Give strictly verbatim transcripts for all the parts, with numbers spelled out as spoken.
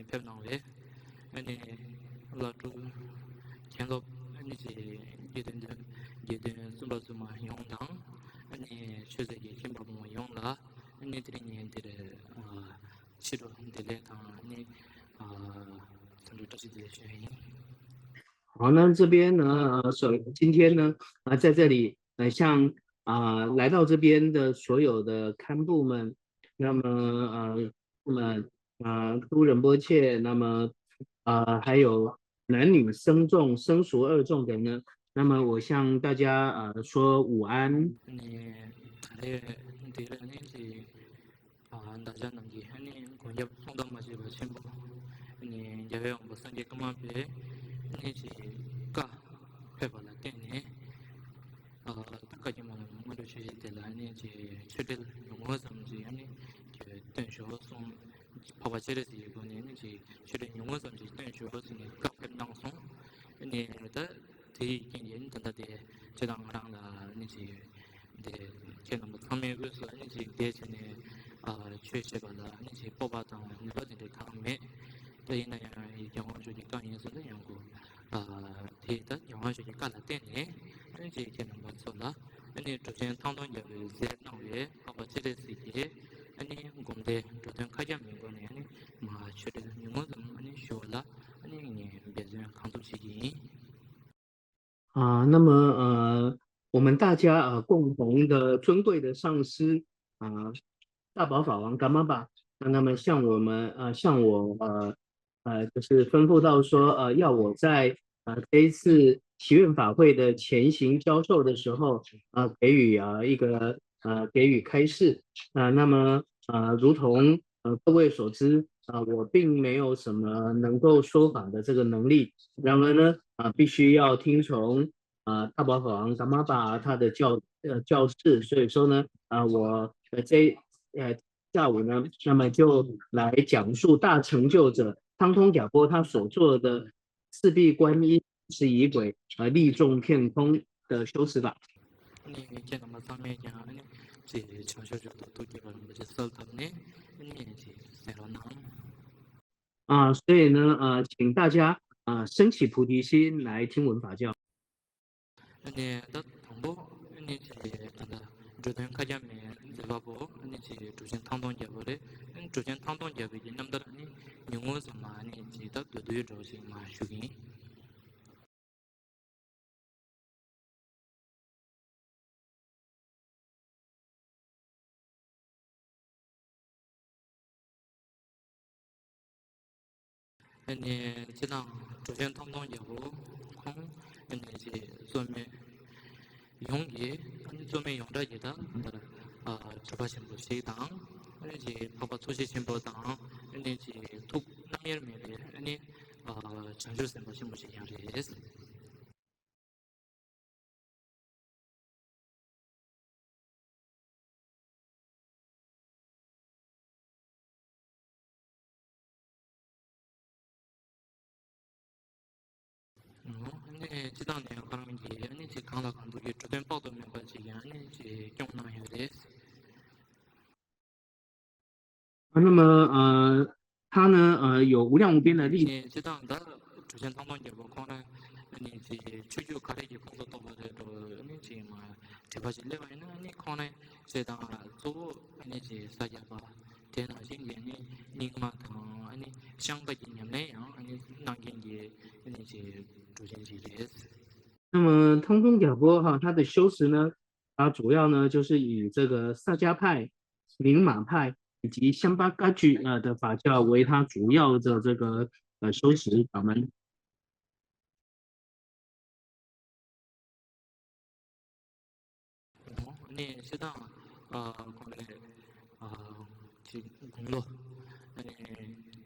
ཕེབས་གནང་བའི་ཨ་ནི་བླ་སྤྲུལ་མཁན་སློབ་ཨ་ནི་ཅིག་དགེ་འདུན་དགེ་འདུན་བཙུན་པ་བཙུན་མ་ཡོངས་དང་ཨ་ནི་ཆོས་མཛད་ཀྱི་མཁན་པོ་ཡོངས་ལ་ཨ་ནི་དེ་རིང་ངས་འདིར་ཕྱི་དྲོ་བདེ་ལེགས་དང་ཨ་ནི་འཚམས་འདྲི་བཀྲ་ཤིས་བདེ་ལེགས་ཞུ་ཡ་ཡིན། 好，那这边呢，呃，首今天呢，啊、在这里，呃，向啊、来到这边的所有的堪布们，那么呃，我们啊、朱仁波切，那么呃，还有男女僧众、僧俗二众等呢，那么我向大家呃说午安。 བདག་ཅག་རྣམས་ཀྱི་ཨ་ནི་མགོན་སྐྱབས་གསུང་དང་མ་བརྗེད་པ་ཆེན་པོ་ཨ་ནི་རྒྱལ་བའི་དབང་པོ་སངས་རྒྱས་ཀརྨ་པའི་ཨ་ནི་ཅིག་བཀའ་ཕེབས་པ་ལ་བརྟེན་ནས་ཨ་ད་བཀའ་བརྒྱུད་མ་ལ་སྔོན་འགྲོ་ཆོས་བཤད་དེ་ལ་ཨ་ནི་ཅིག་ཆོས་འབྲེལ་ཉུང་ངུ་ཙམ་ཅིག་ཨ་ནི་ཅིག་སྟོན་ཤོག་གསུངས། འཕགས་པ་སྤྱན་རས་གཟིགས་ཀྱི་སྒོ་ནས་ཨ་ནི་ཅིག་ཆོས་འབྲེལ་ཉུང་ངུ་ཙམ་ཅིག་སྟོན་ཤོག་ཟེར་ནས་བཀའ་ཕེབས་གནང་སོང་། ཨ་ནི་ད་དེ་ཡི་རྐྱེན་གྱིས་ཨ་ནི་ད་ལྟ་དེ་སྤྱིར་བཏང་ང་རང་ལ་ཨ་ནི་ཅིག་དེ་ཁྱེད་རྣམ་པ་ཚང་མའི་དབུས་སུ་ཨ་ནི་ཅིག་བསྡད་བྱས་ནས་ཨ་ཆོས་བཤད་པ་ལ་ཨ་ནི་ཅིག་སྤོབས་པ་དང་ནུས་པ་དེ་འདྲ་གང་མེད། ད་ཡིན་ན་ཡང་རྒྱལ་དབང་མཆོག་གི་བཀའ་ཡིན་ཟེར་ན་ཡང་དགོས། ཨ་དེ་ད་རྒྱལ་དབང་མཆོག་གི་བཀའ་ལ་བརྟེན་ནས་ཨ་ནི་ཅིག་ཁྱེད་རྣམ་པ་ཚོ་ལ་ཨ་ནི་གྲུབ་ཆེན་ཐང་སྟོང་རྒྱལ་པོས་མཛད་གནང་བའི་འཕགས་པ་སྤྱན་རས་གཟིགས་ཀྱི་ཨ་ནི་སྒོམ་བཟླས་འགྲོ་དོན་མཁའ་ཁྱབ་མའི་སྒོ་ནས་ཨ་ནི་མ་ཆོས་འབྲེལ་ཉུང་ངུ་ཙམ་ཨ་ནི་ཞུ་བ་ལ་ཨ་ནི་ངས་འབད་བརྩོན་གང་ཐུབ་བྱེད་ཀྱི་ཡིན། 啊，那么呃，我们大家呃共同的尊贵的上师啊、大宝法王噶玛巴，那那么向我们呃向我呃呃就是吩咐到说呃要我在呃这一次祈愿法会的前行教授的时候呃给予啊、呃一个呃给予开示啊、呃那么呃如同呃各位所知啊、呃我并没有什么能够说法的这个能力，然而呢啊、呃必须要听从 啊，大宝法王噶玛巴他的教呃教示，所以说呢，啊，我呃这呃下午呢，那么就来讲述大成就者汤通亚波他所做的四臂观音、十仪轨和力众遍空的修持法。 ཨ་ནི་ཁྱེད་རྣམ་པ་ཚང་མས་ཀྱང་ཨ་ནི་ཅིག་བྱང་ཆུབ་མཆོག་ཏུ་ཐུགས་བསྐྱེད་པ་རིན་པོ་ཆེ་གསོལ་ཐབས་ནས་ཨ་ནི་ཅིག་གསན་རོགས་གནང་། 啊，所以呢，呃，请大家啊、呃升起菩提心来听闻法教。 ཨ་ནི་ད་དང་པོ་ཨ་ནི་ཅིག་ད་ལྟ་འགྲོ་དོན་མཁའ་ཁྱབ་མའི་མཛད་པ་པོ་ཨ་ནི་ཅིག་གྲུབ་ཆེན་ཐང་སྟོང་རྒྱལ་པོ་རེད། ཨ་ནི་གྲུབ་ཆེན་ཐང་སྟོང་རྒྱལ་པོ་གི་རྣམ་ཐར་ཨ་ནི་ཉུང་ངུ་ཙམ་མ་ཨ་ནི་ཅིག་ད་བསྡུས་བསྡུས་འདྲ་བོ་ཞིག་མ་ཞུ་གི་ཡིན། ཨ་ནི་སྤྱིར་བཏང་གྲུབ་ཆེན་ཐང་སྟོང་རྒྱལ་པོ་ཁོང་ཨ་ནི་ཅིག་གཙོ་མེད་ཡོངས་ཀྱི་ཨ་ནི་གཙོ་མེད་ཡོངས་གྲགས་ཀྱི་ད་ལྟར་ཨ་གྲུབ་པ་ཆེན་པོ་ཞིག་དང་ཨ་ནི་ཅིག་འཕགས་པ་ཐུགས་རྗེ་ཆེན་པོ་དང་ཨ་ནི་ཅིག་ཐུགས་རྣམ་དབྱེར་མེད་པའི་ཨ་ནི་ཨ་བྱང་ཆུབ་སེམས་དཔའ་ཆེན་པོ་ཞིག་ཀྱང་རེད། ཨ་ནི་སྤྱིར་བཏང་ནས་ཁོ་རང་གིས་ཨ་ནི་ཅིག་གང་ལ་གང་འདུལ་གྱི་འགྲོ་དོན་དཔག་ཏུ་མེད་པ་ཅིག་ཡང་ཨ་ནི་ཅིག་སྐྱོང་གནང་ཡོད་རེད། ཨ་ནི་ཨ་ཐང་ནི་ཨ་ཡོ་ཝུ་རང་ཝུ་པེ་ན་རི། ཨ་ནི་སྤྱིར་བཏང་ད་གྲུབ་ཆེན་ཐང་སྟོང་རྒྱལ་པོ་ཁོང་རང་ཨ་ནི་ཅིག་ཆོས་བརྒྱུད་ག་རེ་གི་ཁོངས་སུ་གཏོགས་པ་རེད་འགྲོ་ཨ་ནི་ཅིག་མ་དྲི་བ་ཞིག་སླེབས་པ་ཡིན་ན་ཨ་ནི་ཁོང་རང་སྤྱིར་བཏང་གཙོ་བོ་ཨ་ནི་ཅིག་ས་སྐྱ་པ་དེ་ནང་བཞིན་གྱི་ཨ་ནི་རྙིང་མ་དང་ཨ་ནི་ཤངས་པ་གི་ཉམས་ལེན་ཡང་ཨ་ནི་གནང་མཁན་གྱི་ཨ་ནི་ཅིག་གྲུབ་ཆེན་ཅིག་རེད། 那么汤中亚波哈，他的修持呢，他主要呢就是以这个萨迦派、宁玛派以及香巴嘎居呃的法教为他主要的这个呃修持法门。 ཨ་ནི་སྤྱིར་བཏང་ཨ་ཁོང་རེ་ཨ་ཅིག་དགུང་ལོ་ཨ་ནི་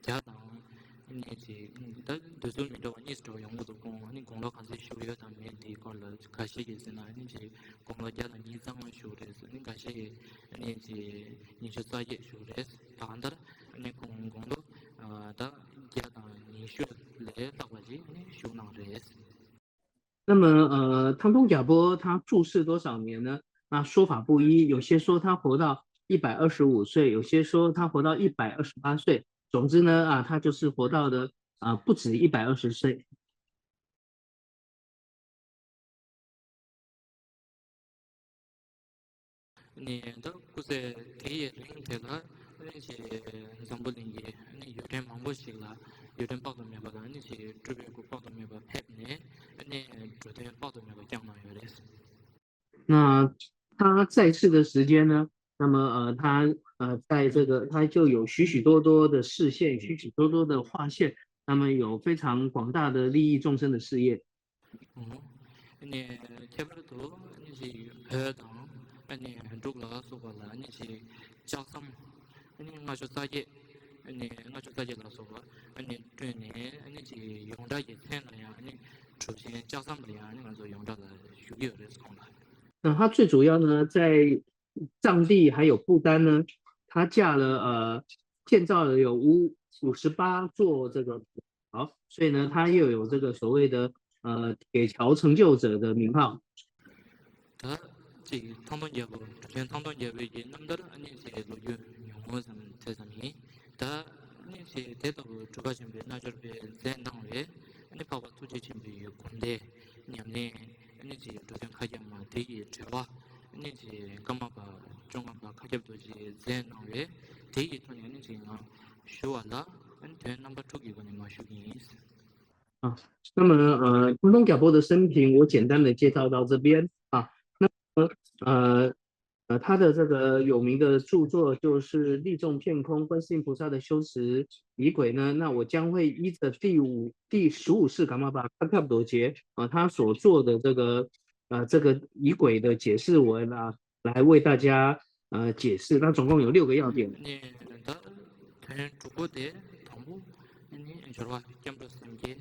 བརྒྱ་དང་ཨ་ནི་ཅིག་ད་དུས་ཚོད་མི་འདྲ་བ་གཉིས་སུ་འགྲོ་ཡོང་གི་འདུག་ཁོང་ཨ་ནི་དགུང་ལོ་ག་ཚོད་བཞུགས་ཡོད་དང་མེད་དེའི་སྐོར་ལ་ཁ་ཤས་ཀྱིས་ཟེར་ན་ཨ་ནི་ཅིག་དགུང་ལོ་བརྒྱ་དང་གཉིས་ཙམ་བཞུགས་རེད་ཟེར། ཨ་ནི་ཁ་ཤས་ཀྱིས་ཨ་ནི་ཅིག་ཉི་ཤུ་རྩ་བརྒྱད་བཞུགས་རེད། ད་ལྟར་ཨ་ནི་ཁོང་དགུང་ལོ་ཨ་ད་བརྒྱ་དང་ཉི་ཤུ་ལས་ལྷག་པ་ཅིག་ཨ་ནི་བཞུགས་གནང་རེད། 那么，呃，汤通亚波他住世多少年呢？那说法不一，有些说他活到一百二十五岁，有些说他活到一百二十八岁。总之呢，啊，他就是活到的啊不止一百二十岁。 ནས་ད་སྐུ་ཚེ་དེ་ཡི་རིང་དེ་ལ་ཨ་ནི་ཅིག་འཛམ་བུ་གླིང་གི་ཨ་ནི་ཡུལ་ཕྲན་མང་པོ་ཞིག་ལ་ཡུལ་ཕྲན་དཔག་ཏུ་མེད་པ་ལ་ཨ་ནི་ཅིག་སྤྲུལ་པའི་སྐུ་དཔག་ཏུ་མེད་པ་ཕེབས་ནས་ཨ་ནི་འགྲོ་དོན་དཔག་ཏུ་མེད་པ་བསྐྱངས་གནང་ཡོད་རེད། 那他在世的时间呢，那么呃，他呃，在这个他就有许许多多的示现，许许多多的化现，那么有非常广大的利益众生的事业。 ཨ་ནི་ཁྱད་པར་དུ་ཨ་ནི་ཅིག་བོད་དང་ཨ་ནི་འབྲུག་ལ་སོགས་པ་ལ་ཨ་ནི་ཅིག་ལྕགས་ཟམ་ཨ་ནི་ལྔ་བཅུ་རྩ་བརྒྱད་ཨ་ནི་ལྔ་བཅུ་རྩ་བརྒྱད་ལ་སོགས་པ་ཨ་ནི་བསྐྲུན་ནས་ཨ་ནི་ཅིག་ཡོངས་གྲགས་ཀྱི་མཚན་ལ་ཡང་ཨ་ནི་གྲུབ་ཆེན་ལྕགས་ཟམ་ལ་ཡང་ཨ་ནི་ང་ཚོ་ཡོངས་གྲགས་ལ་ཞུ་གི་ཡོད་རེད། ཁོང་ལ། 那他最主要呢，在藏地还有不丹呢，他架了呃，建造了有五五十八座这个桥，所以呢，他又有这个所谓的呃铁桥成就者的名号。 ད་ཅིག་ཐང་སྟོང་རྒྱལ་པོ་གྲུབ་ཆེན་ཐང་སྟོང་རྒྱལ་པོའི་གི་རྣམ་ཐར་ཨ་ནི་ཅིག་ལོ་རྒྱུས་ཉུང་ངུ་ཙམ་དེ་ཙམ་ཡིན། ད་ཨ་ནི་ཅིག་དེ་ལྟ་བུ་གྲུབ་པ་ཆེན་པོའི་རྣལ་འབྱོར་པས་མཛད་གནང་བའི་ཨ་ནི་འཕགས་པ་ཐུགས་རྗེ་ཆེན་པོའི་གི་དགོངས་དོན་ཉམས་ལེན་ཨ་ནི་ཅིག་འགྲོ་དོན་མཁའ་ཁྱབ་མ་དེ་ཡི་དྲི་བ་ཨ་ནི་ཅིག་ཀརྨ་པ་ཅོང་ཀ་པ་མཁའ་ཁྱབ་རྡོ་རྗེས་མཛད་གནང་བས་དེ་ཡི་ཐོག་ནས་ཨ་ནི་ཅིག་ང་ཞུ་བ་ལ་ཨ་ནི་དོན་རྣམ་པ་དྲུག་གི་སྒོ་ནས་མར་ཞུ་གི་ཡིན། 啊，那么呃，空中脚步的生平我简单的介绍到这边啊。那么呃呃，他的这个有名的著作就是《历众片空》观世音菩萨的修持仪轨呢。那我将会依着第五、第十五世 Karmapa 阿毗罗节啊，他所做的这个呃这个仪轨的解释文啊，来为大家呃解释。那总共有六个要点。 ནས་ད་དོན་དྲུག་པོ་དེ་དང་པོ་ནི་སྦྱོར་བ་སྐྱབས་འགྲོ་སེམས་བསྐྱེད།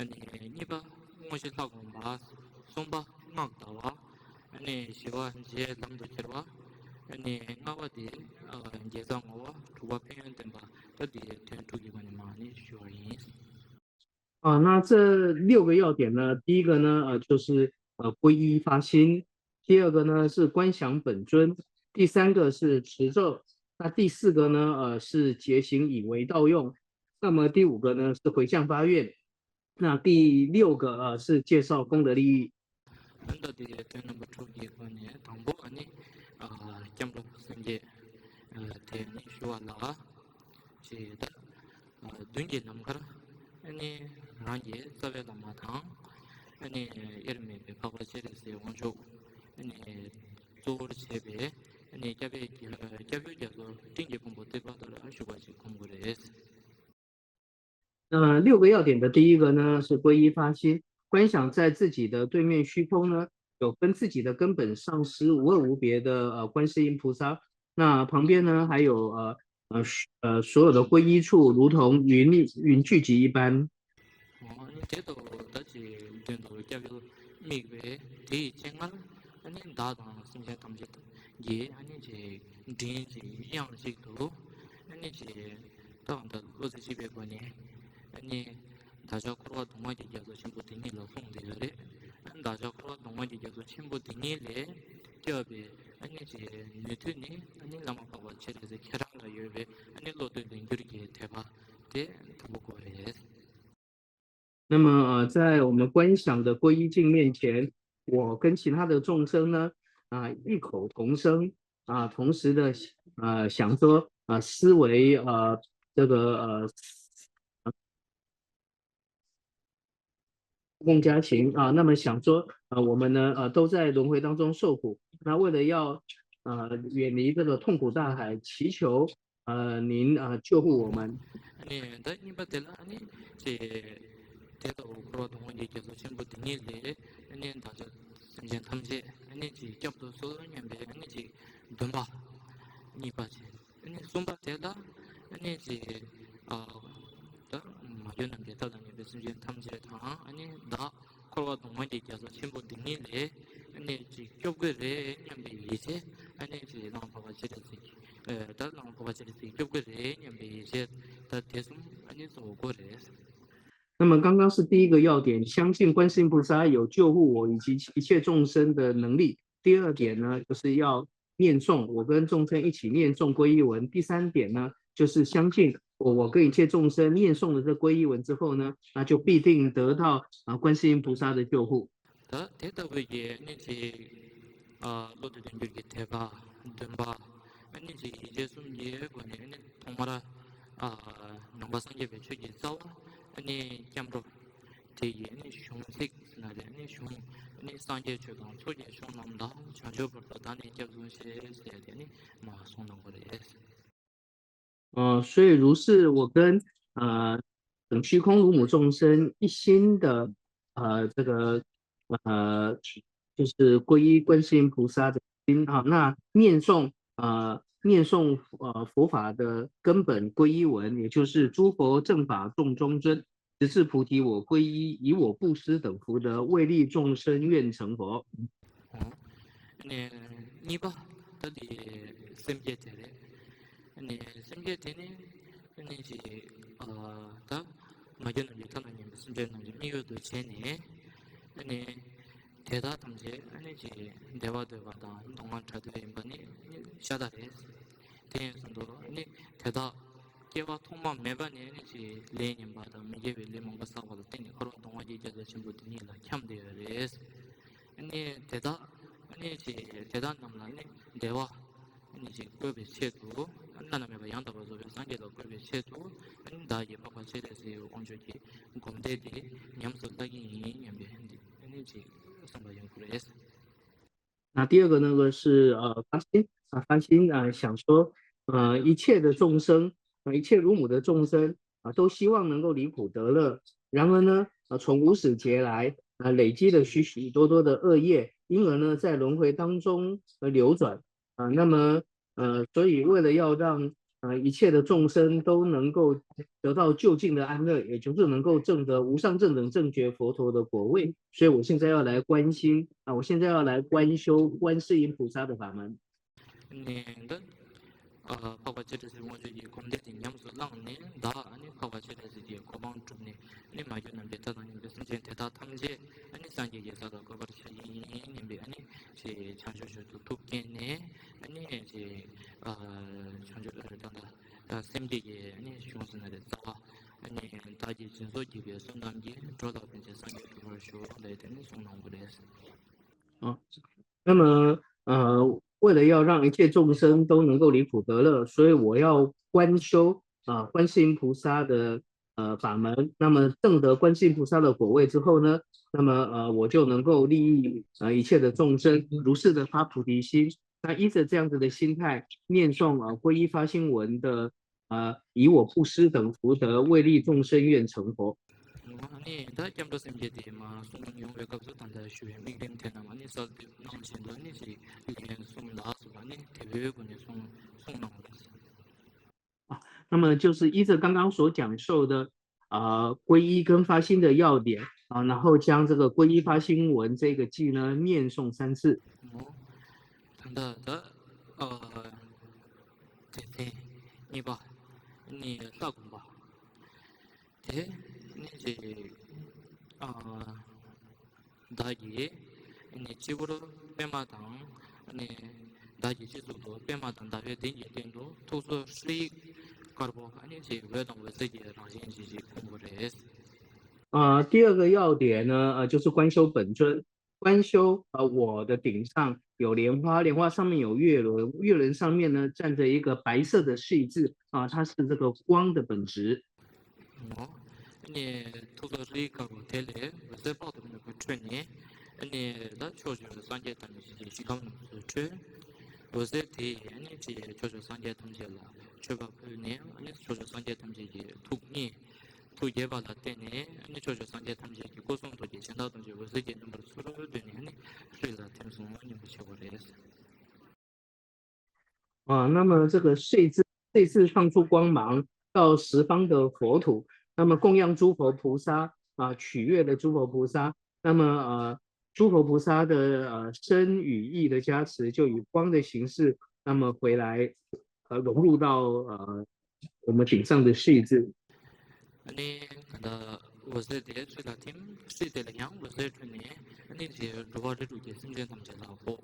གཉིས་པ་དངོས་གཞི་ལྷ་སྒོམ་པ། གསུམ་པ་སྔགས་བཟླ་བ། བཞི་པ་རྗེས་ལམ་དུ་ཁྱེར་བ། ལྔ་པ་དེ་དགེ་རྩ་བསྔོ་བ། དྲུག་པ་ཕན་ཡོན་བསྟན་པ། ད་དེ་དོན་དྲུག་གི་སྒོ་ནས་མར་ནི་ཞུ་བ་ཡིན། 啊，那这六个要点呢，第一个呢，呃，就是呃皈依发心，第二个呢是观想本尊，第三个是持咒，那第四个呢，呃，是觉醒以为道用，那么第五个呢是回向发愿，那第六个呃是介绍功德利益。 ད་དེ་དོན་རྣམ་པ་དྲུག་གི་སྒོ་ནས་དང་པོ་ཨ་ནི་སྐྱབས་འགྲོ་སེམས་བསྐྱེད་དེ་ནི་ཞུ་བ་ལ། ཅེས་ད་མདུན་གྱི་ནམ་མཁར་ཨ་ནི་རང་གི་རྩ་བའི་བླ་མ་དང་ཨ་ནི་དབྱེར་མེད་པའི་འཕགས་པ་སྤྱན་རས་གཟིགས་དབང་ཕྱུག་ཨ་ནི་གཙོ་བོར་བྱས་པའི་ཨ་ནི་སྐྱབས་པའི་སྐྱབས་ཡུལ་རྒྱ་མཚོ་སྤྲིན་གྱི་ཕུང་པོ་ཏི་པ་ཏ་ལ་བཞུགས་པ་ཞིག་སྒོམ་དགོས་རེད། 呃，六个要点的第一个呢是皈依发心，观想在自己的对面虚空呢，有跟自己的根本上师无二无别的呃观世音菩萨，那旁边呢还有呃呃呃所有的皈依处，如同云云聚集一般。 ཨ་ནི་དེ་ལྟ་བུ་ད་ཅིག་མདུན་དུ་སྐྱབས་ཡུལ་དམིགས་པའི་དེ་ཡི་སྤྱན་སྔར་ཨ་ནི་བདག་དང་སེམས་ཅན་ཐམས་ཅད་ཀྱི་ཨ་ནི་ཅིག་མགྲིན་གྱི་དབྱངས་ཤིག་ཏུ་ཨ་ནི་ཅིག་ད་ད་བློ་རྩེ་གཅིག་པའི་སྒོ་ནས་ཨ་ནི་བདག་ཅག་འཁོར་བ་སྡུག་བསྔལ་གྱི་རྒྱ་མཚོ་ཆེན་པོ་འདི་ཉིད་ལ་ལྷུང་བསྡད་ཡོད་རེད། བདག་ཅག་འཁོར་བ་སྡུག་བསྔལ་གྱི་རྒྱ་མཚོ་ཆེན་པོ་འདི་ཉིད་ལས་སྐྱོབ་པའི་ཨ་ནི་ཅིག་ནུས་མཐུ་ནི་ཨ་ནི་བླ་མ་འཕགས་པ་སྤྱན་རས་གཟིགས་ཁྱེད་རང་ལ་ཡོད་པའི་ཨ་ནི་བློ་གཏད་ལྡན་གྱུར་གྱི་དད་པ་དེ་དང་པོ་དགོས་རེད། 那么呃，在我们观想的皈依境面前，我跟其他的众生呢，啊，异口同声啊，同时的呃想说啊，思维啊，这个呃共加行啊，那么想说呃，我们呢呃都在轮回当中受苦，那为了要呃远离这个痛苦大海，祈求 呃，您呃救护我们。 ཨ་ནི་ད་གཉིས་པ་དེ་ལ་ཨ་ནི་ཅེ་དེ་ལྟ་བུ་འཁོར་བ་སྡུག་བསྔལ་གྱི་རྒྱ་མཚོ་ཆེན་པོ་འདི་ཉིད་ལས་ཨ་ནི་བདག་ཅག་སེམས་ཅན་ཐམས་ཅད་ཨ་ནི་ཅེ་སྐྱབས་སུ་གསོལ་སྙམ་པའི་ཨ་ནི་ཅེ་འདུན་པ་གཉིས་པ་ཅེ། ཨ་ནི་གསུམ་པ་དེ་ལ་ཨ་ནི་ཅེ་ཨ་ད་མ་གྱུར་ནམ་མཁའི་མཐའ་དང་མཉམ་པའི་སེམས་ཅན་ཐམས་ཅད་དང་ཨ་ནི་བདག་འཁོར་བ་སྡུག་བསྔལ་གྱི་རྒྱ་མཚོ་ཆེན་པོ་འདི་ཉིད་ལས་ཨ་ནི་ཅིག་སྐྱོབ་དགོས་རེད་སྙམ་པའི་ཡིད་ཆེས་ཨ་ནི་ཅིག་བླ་མ་འཕགས་པ་སྤྱན་རས་གཟིགས་ཨ་ད་བླ་མ་འཕགས་པ་སྤྱན་རས་གཟིགས་སྐྱོབ་དགོས་རེད་སྙམ་པའི་ཡིད་ཆེས་ད་དེ་གསུམ་ཨ་ནི་གཙོ་བོ་དགོས་རེད། 那么刚刚是第一个要点，相信观世音菩萨有救护我以及一切众生的能力。第二点呢，就是要念诵，我跟众生一起念诵皈依文。第三点呢，就是相信我，我跟一切众生念诵了这皈依文之后呢，那就必定得到啊观世音菩萨的救护。 ད་དེ་ལྟ་བུའི་གི་ཨ་ནི་ཅིག་ཨ་བློ་གཏད་དོན་གྱི་དད་པ་འདུན་པ་ཨ་ནི་ཅིག་ཡིད་ཆེས་གསུམ་གྱི་སྒོ་ནས་ཨ་ནི་ཐོག་མར་ཨ་ནང་པ་སངས་རྒྱས་པའི་ཆོས་ཀྱི་རྩ་བ་ཨ་ནི་སྐྱབས་འགྲོ་དེ་ཡི་ཨ་ནི་གཞུང་ཚིག་ཟེར་ན་རེད། ཨ་ནི་གཞུང་ཨ་ནི་སངས་རྒྱས་ཆོས་དང་ཚོགས་ཀྱི་མཆོག་རྣམས་དང་། བྱང་ཆུབ་བར་དུ་བདག་ནི་སྐྱབས་སུ་མཆི་ཟེར་ཏེ་ཨ་ནི་མར་གསུངས་གནང་བ་རེད། 呃，所以如是我跟呃等虚空如母众生一心的呃这个呃就是皈依观世音菩萨的心啊，那念诵呃念诵呃佛法的根本皈依文，也就是诸佛正法众中尊，直至菩提我皈依，以我不思等福德，为利众生愿成佛。 ཨ་ནི་གཉིས་པ་ད་དེ་སེམས་བསྐྱེད་དེ་རེད། ཨ་ནི་སེམས་བསྐྱེད་དེ་ནི་ཨ་ནི་ཅིག་ཨ་ད་མ་གྱུར་ནམ་མཁའི་མཐའ་ན་མཉམ་པའི་སེམས་ཅན་རྣམས་ཀྱི་དམིགས་ཡུལ་དུ་བྱས་ནས་ཨ་ནི་དེ་དག་ཐམས་ཅད་ཨ་ནི་ཅིག་བདེ་བ་འདོད་པ་དང་སྡུག་བསྔལ་བྲལ་འདོད་ཡིན་པ་ནི་ཤ་སྟག་རེད། དེ་ཡིན་སོང་དུས་ཨ་ནི་དེ་དག་སྐྱེ་བ་ཐོག་མ་མེད་པ་ནས་ཨ་ནི་ཅིག་ལས་ངན་པ་དང་མི་དགེ་བའི་ལས་མང་པོ་བསགས་པ་ལ་བརྟེན་ནས་འཁོར་བ་སྡུག་བསྔལ་གྱི་རྒྱ་མཚོ་ཆེན་པོ་འདི་ཉིད་ལ་འཁྱམས་བསྡད་ཡོད་རེད། ཨ་ནི་དེ་དག་ཨ་ནི་ཅིག་དེ་དག་རྣམས་ལ་ཨ་ནི་བདེ་བ་ཨ་ནི་ཅིག་བཀོད་པའི་ཆེད་དུ་བླ་ན་མེད་པ་ཡང་དག་པར་རྫོགས་པའི་སངས་རྒྱས་ལ་བཀོད་པའི་ཆེད་དུ་ཨ་ནི་བདག་གིས་འཕགས་པ་སྤྱན་རས་གཟིགས་དབང་ཕྱུག་གི་སྒོམ་བཟླས་འདི་ཉམས་སུ་བླང་གི་ཡིན་སྙམ་པའི་ཨ་ནི་ཅིག་བསམ་པ་ཡོང་གི་རེད། 那第二个呢是呃发心啊，发心啊，想说呃一切的众生，呃一切如母的众生啊，都希望能够离苦得乐。然而呢，呃从无始劫来啊累积了许许多多的恶业，因而呢在轮回当中呃流转啊。那么呃，所以为了要让呃一切的众生都能够得到究竟的安乐，也就是能够证得无上正等正觉佛陀的果位，所以我现在要来观心啊，我现在要来观修观世音菩萨的法门。 ནས་འདི་འཕགས་པ་སྤྱན་རས་གཟིགས་དབང་ཕྱུག་གི་སྒོམ་བཟླས་དེ་ཉམས་སུ་བླངས་ནས་བདག་ཨ་ནི་འཕགས་པ་སྤྱན་རས་གཟིགས་ཀྱི་གོ་འཕང་བསྒྲུབས་ནས་ཨ་ནི་མ་གྱུར་ནམ་མཁའི་མཐའ་དང་མཉམ་པའི་སེམས་ཅན་དེ་དག་ཐམས་ཅད་ཨ་ནི་སངས་རྒྱས་ཀྱི་ས་ལ་འགོད་པར་བྱ་ཡིན་སྙམ་པའི་ཨ་ནི་ཞེས་བྱང་ཆུབ་མཆོག་ཏུ་ཐུགས་བསྐྱེད་ནས་ཨ་ནི་ཞེས་བྱང་ཆུབ་ཨ་ད་ལྟ་སེམས་བསྐྱེད་ཀྱི་ཨ་ནི་གཞུང་ཟེར་ན་རེད། རྩ་བ་ཨ་ནི་བདག་གིས་སྦྱིན་སོགས་བགྱིས་པའི་བསོད་ནམས་ཀྱིས། འགྲོ་དག་ཕན་ཕྱིར་སངས་རྒྱས་འགྲུབ་པར་ཤོག་ལབ་དེ་ནི་གསུངས་གནང་བ་རེད། 啊，那么呃，为了要让一切众生都能够离苦得乐，所以我要观修啊观世音菩萨的呃法门。那么证得观世音菩萨的果位之后呢，那么呃我就能够利益呃一切的众生，如是的发菩提心。那依着这样子的心态念诵啊皈依发心文的啊，以我不思等福德，为利众生愿成佛。 ཨ་ནི་ད་སྐྱབས་འགྲོ་སེམས་བསྐྱེད་དེ་མར་གསུང་ཡོང་བའི་སྐབས་སུ་ད་ལྟ་ཞུ་བའི་དམིགས་རིམ་དེ་རྣམས་ཨ་ནི་གསལ་འདེབས་གནང་བཞིན་དུ་ཨ་ནི་ཞིག་ལན་གསུམ་ལ་སོགས་པ་ཨ་ནི་དེ་བའི་སྒོ་ནས་གསུང་གསུང་གནང་བ་རེད། 啊，那么就是依着刚刚所讲授的啊、呃、皈依跟发心的要点啊、呃，然后将这个皈依发心文这个偈呢念诵三次。 ད་ལྟ་ད་ཨ་དེ་ཚེ་གཉིས་པ་ནི་ལྷ་བསྒོམ་པ། དེ་ནི་ཅི་ཨ་བདག་གིས་ནི་སྤྱི་བོར་པདྨ་དང་ནི་བདག་གི་སྤྱི་གཙུག་ཏུ་པདྨ་དང་ཟླ་བའི་གདན་གྱི་སྟེང་དུ་ཐུགས་སུ་ཧྲཱིཿདཀར་པོ་ནི་ཅི་འོད་དང་འོད་ཟེར་གྱི་རང་བཞིན་ཅན་ཞིག་ཕུང་བ་རེད། 啊，第二个要点呢，呃，就是观修本尊。观修，呃，我的顶上有莲花，莲花上面有月轮，月轮上面呢站着一个白色的睡字，啊，它是这个光的本质。 ཨ་ནི་ཐུགས་ཀར་ཧྲཱིཿདཀར་པོ་དེ་ལས་འོད་ཟེར་དཔག་ཏུ་མེད་པ་འཕྲོས་ནས་ཨ་ནི་ད་ཕྱོགས་བཅུའི་སངས་རྒྱས་ཐམས་ཅད་ཀྱི་ཞིང་ཁམས་རྣམས་སུ་འཕྲོས། འོད་ཟེར་དེས་ཨ་ནི་ཅི་ཕྱོགས་བཅུའི་སངས་རྒྱས་ཐམས་ཅད་ལ་མཆོད་པ་ཕུལ་ནས་ཨ་ནི་ཕྱོགས་བཅུའི་སངས་རྒྱས་ཐམས་ཅད་ཀྱི་ཐུགས་མཉེས། ཐུགས་དགྱེས་པ་ལ་བརྟེན་ནས་ཨ་ནི་ཕྱོགས་བཅུའི་སངས་རྒྱས་ཐམས་ཅད་ཀྱི་སྐུ་གསུང་ཐུགས་ཀྱི་སྦྱིན་བདག་ཐམས་ཅད་འོད་ཟེར་གྱི་ལྡན་པར་ཚུར་བསྡུས་ནས་ཨ་ནི་ཧྲཱིཿལ་ཐིམ་སོང་སྙིང་པོ་ཆེ་བ་རེད། 啊，那么这个睡字，睡字放出光芒到十方的佛土，那么供养诸佛菩萨啊，取悦的诸佛菩萨，那么呃，诸佛菩萨的呃身语意的加持，就以光的形式，那么回来呃融入到呃我们顶上的睡字。 ཨ་ནི་ག་ད་འོད་ཟེར་དེ་ཧྲཱིཿལ་ཐིམ། ཧྲཱིཿདེ་ལས་ཡང་འོད་ཟེར་འཕྲོས་ནས་ཨ་ནི་དེ་འགྲོ་བ་རིགས་དྲུག་གི་སེམས་ཅན་ཐམས་ཅད་ལ་ཕོག་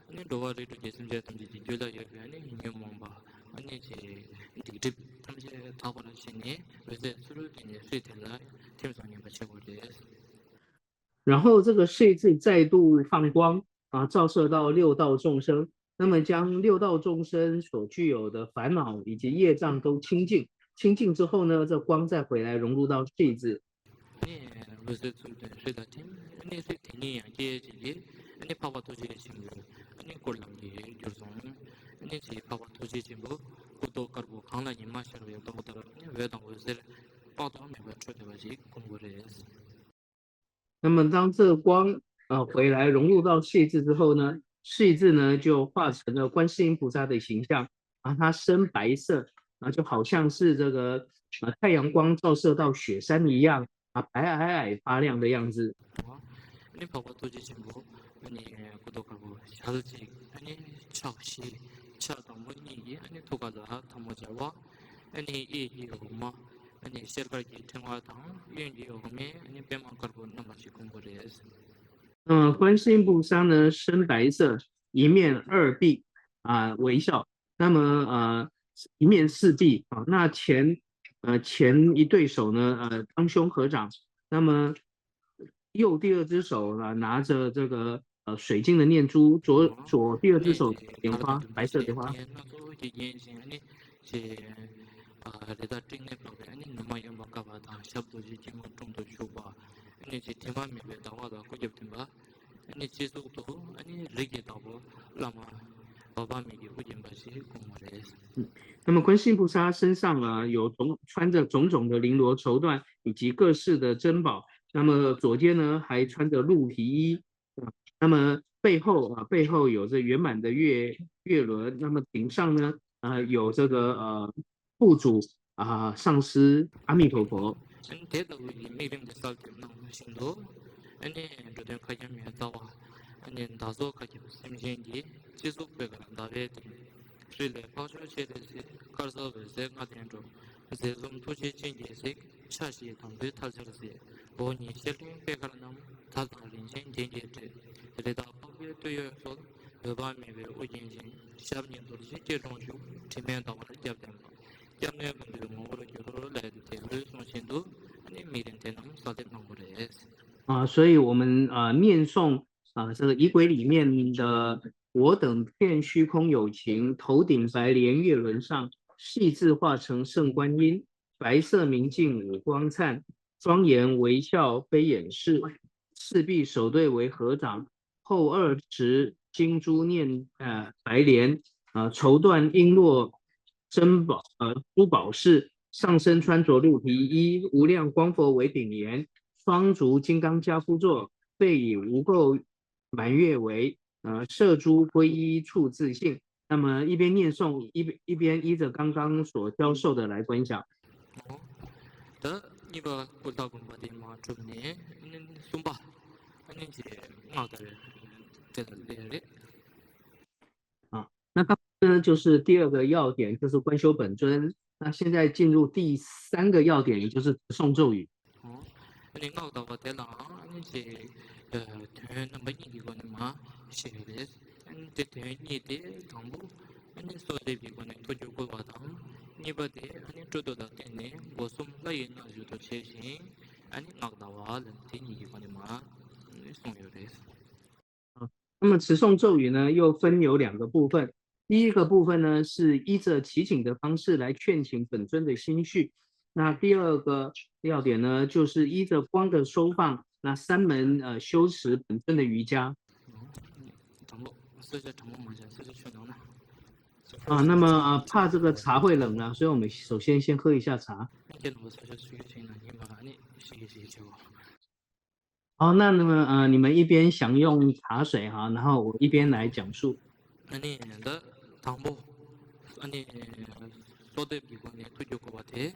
ཨ་ནི་འགྲོ་བ་རིགས་དྲུག་གི་སེམས་ཅན་ཐམས་ཅད་ཀྱི་རྒྱུད་ལ་ཡོད་པའི་ཨ་ནི་ཉོན་མོངས་པ་ཨ་ནི་ཅི་སྡིག་སྒྲིབ་ ལྷག་པར་བྱས་ནས་འོད་ཟེར་ཚུར་དེ་ནས་ཧྲཱིཿ་དེ་ལ་ཐིམ་སོང་ཉན་པ་བྱེད་དགོས་རེད། 然后这个 ཧྲཱིཿ 再度放光啊，照射到六道众生，那么将六道众生所具有的烦恼以及业障都清净，清净之后呢，这光再回来融入到 ཧྲཱིཿ เนรเวสสุเดชเสด็จเนรเสด็จนี่อย่างเจจิเนรพักวัตถุเจจิงเนรกุลังเยจุสงเนรสีพักวัตถุเจจิงบุกุโตกรบุขังละยิมาเชรเวตองตระเวตังเวสปัตตาเมวะชุดเวจิกุงบุเรส 那么当这个光呃回来融入到 ཧྲཱིཿ 之后呢， ཧྲཱིཿ 呢就化成了观世音菩萨的形象，啊，它深白色，啊，就好像是这个呃太阳光照射到雪山一样，啊，白皑皑发亮的样子。 ཨ་ནི་འཕགས་པ་ཐུགས་རྗེ་ཆེན་པོ་ཨ་ནི་སྐུ་མདོག་དཀར་པོ་ཞལ་གཅིག་ཨ་ནི་ཕྱག་བཞི་ཕྱག་དང་པོ་གཉིས་ཀྱིས་ཨ་ནི་ཐུགས་ཀ་ལ་ཐལ་མོ་སྦྱར་བ། ཨ་ནི་གཡས་ཀྱི་འོག་མ་ཨ་ནི་ཤེལ་དཀར་གྱི་ཕྲེང་བ་དང་གཡོན་གྱི་འོག་མས་ཨ་ནི་པདྨ་དཀར་པོ་བསྣམས་པ་ཞིག་སྐུ་འཁོར་རེད། 嗯，观世音菩萨呢，身白色，一面二臂啊、微笑。那么呃，一面四臂啊、那前呃前一对手呢，呃，双胸合掌。那么右第二只手呢，拿着这个呃水晶的念珠，左左第二只手莲花，白色莲花。 རི་དྭགས་སྤྲིན་ནས་སྤྲུགས་པའི་ཨ་ནི་ནུ་མ་གཡོན་པ་ཀ་བ་དང་ཞབས་རྡོ་རྗེ་སྐྱིལ་མོ་ཀྲུང་དུ་བཞུགས་པ། ཨ་ནི་ཅིག་དྲི་མ་མེད་པའི་ཟླ་བ་དང་སྐུ་རྒྱབ་བསྟན་པ། ཨ་ནི་སྤྱི་གཙུག་ཏུ་ཨ་ནི་རིགས་ཀྱི་བདག་པོ་བླ་མ་འོད་དཔག་མེད་ཀྱི་དབུ་རྒྱན་པ་ཞིག་སྐུ་འཁོར་རེད། 那么观世音菩萨身上啊，有种穿着种种的绫罗绸缎以及各式的珍宝。那么左肩呢，还穿着鹿皮衣。那么背后啊，背后有着圆满的月月轮。那么顶上呢，啊，有这个呃护主啊，上师阿弥陀佛。 དེ་ལྟ་བུ་ཡི་དམིགས་རིམ་དེ་གསལ་བཏབ་གནང་བཞིན་དུ། ཨ་ནི་འགྲོ་དོན་མཁའ་ཁྱབ་མི་ཡི་རྩ་བ། ཨ་ནི་བདག་སོགས་མཁའ་ཁྱབ་སེམས་ཅན་གྱི་སྤྱི་གཙུག་པད་དཀར་ཟླ་བའི་སྟེང་། ཧྲཱིཿལས་འཕགས་མཆོག་སྤྱན་རས་གཟིགས། དཀར་གསལ་འོད་ཟེར་ལྔ་ལྡན་འཕྲོ། ཟེར་གསུམ་ཐུགས་རྗེའི་སྤྱན་གྱིས་གཟིགས། ཕྱག་བཞིའི་དམ་རྫས་མཐར་སྦྱར་མཛད། འོག་གཉིས་ཤེལ་ཕྲེང་པད་དཀར་བསྣམས། དར་དང་རིན་ཆེན་རྒྱན་གྱིས་སྤྲས། རི་དྭགས་ཕག་པའི་སྟོད་གཡོགས་གསོལ། འོད་དཔག་མེད་པའི་དབུ་རྒྱན་བཞེངས། ཞབས་གཉིས་རྡོ་རྗེ་སྐྱིལ་ཀྲུང་བཞུགས། དྲི་མེད་ཟླ་བར་རྒྱབ་བརྟེན་པ། སྐྱབས་གནས་ཀུན་འདུས་ངོ་བོར་གྱུར་ལབ་དེ་ལུས་གསུངས་བཞིན་དུ་ཨ་ནི་དམིགས་རིམ་དེ་རྣམས་གསལ་འདེབས་གནང་དགོས་རེད། 啊，所以我们啊念诵啊这个仪轨里面的我等虚空有情，头顶白莲月轮上，悉自化成圣观音，白色明镜五光灿，庄严微笑悲眼视，四臂手对为合掌，后二指金珠念呃白莲，呃绸缎璎珞珍宝呃珠宝饰，上身穿着鹿皮衣，无量光佛为顶严，双足金刚跏趺坐，背以无垢满月围，呃射诸皈依处自性。那么一边念诵一边一边依着刚刚所教授的来观想。 ད་གཉིས་པ་ཀུན་བཏགས་བསྒོམ་པ་དེ་མར་གྲུབ་ནས་གསུམ་པ་ཨ་ནི་ཅེས་སྔགས་ལྟར་དེ་ལ་ལས་རེད། 啊，那刚刚呢就是第二个要点，就是观修本尊。那现在进入第三个要点，也就是持诵咒语。 ཨ་ནི་སྔགས་བཟླ་བ་དེ་ལའང་ཨ་ནི་ཅེས་དོན་རྣམ་པ་གཉིས་ཀྱི་སྒོ་ནས་མར་བཤད་ཡོད་རེད། ཨ་ནི་དེ་དོན་གཉིས་དེ་དང་པོ་ཨ་ནི་གསོལ་འདེབས་ཀྱི་སྒོ་ནས་ཐུགས་རྒྱུད་བསྐུལ་བ་དང་། གཉིས་པ་དེ་ཨ་ནི་སྤྲོ་བསྡུ་དང་བསྟུན་ནས་སྒོ་གསུམ་ལྷ་ཡི་རྣལ་འབྱོར་དུ་བྱས་ཤིང་ཨ་ནི་སྔགས་བཟླ་བ་ལ་དེ་གཉིས་ཀྱི་སྒོ་ནས་མར་གསུངས་ཡོད་རེད། 那么持诵咒语呢，又分有两个部分。第一个部分呢，是依着祈请的方式来劝请本尊的心绪。那第二个要点呢，就是依着光的收放，那三门呃修持本尊的瑜伽。 དང་པོ་གསོལ་ཇ་དྲང་པོ་མ་བྱ་གསོལ་ཇ་མཆོད་གནང་ན། 啊，那么啊，怕这个茶会冷了，所以我们首先先喝一下茶。 ཁྱེད་རྣམ་པ་གསོལ་ཇ་གསོལ་རྒྱུ་ཞིག་ན་ཉིན་མ་ཨ་ནི་ཞིག་གི་ཞིག་གི་བྱེད་གོ། 好，那那么呃，你们一边享用茶水哈，然后我一边来讲述。 ཨ་ནི་ད་དང་པོ་ཨ་ནི་གསོལ་འདེབས་ཀྱི་སྒོ་ནས་ཐུགས་རྒྱུད་བསྐུལ་བ་དེ།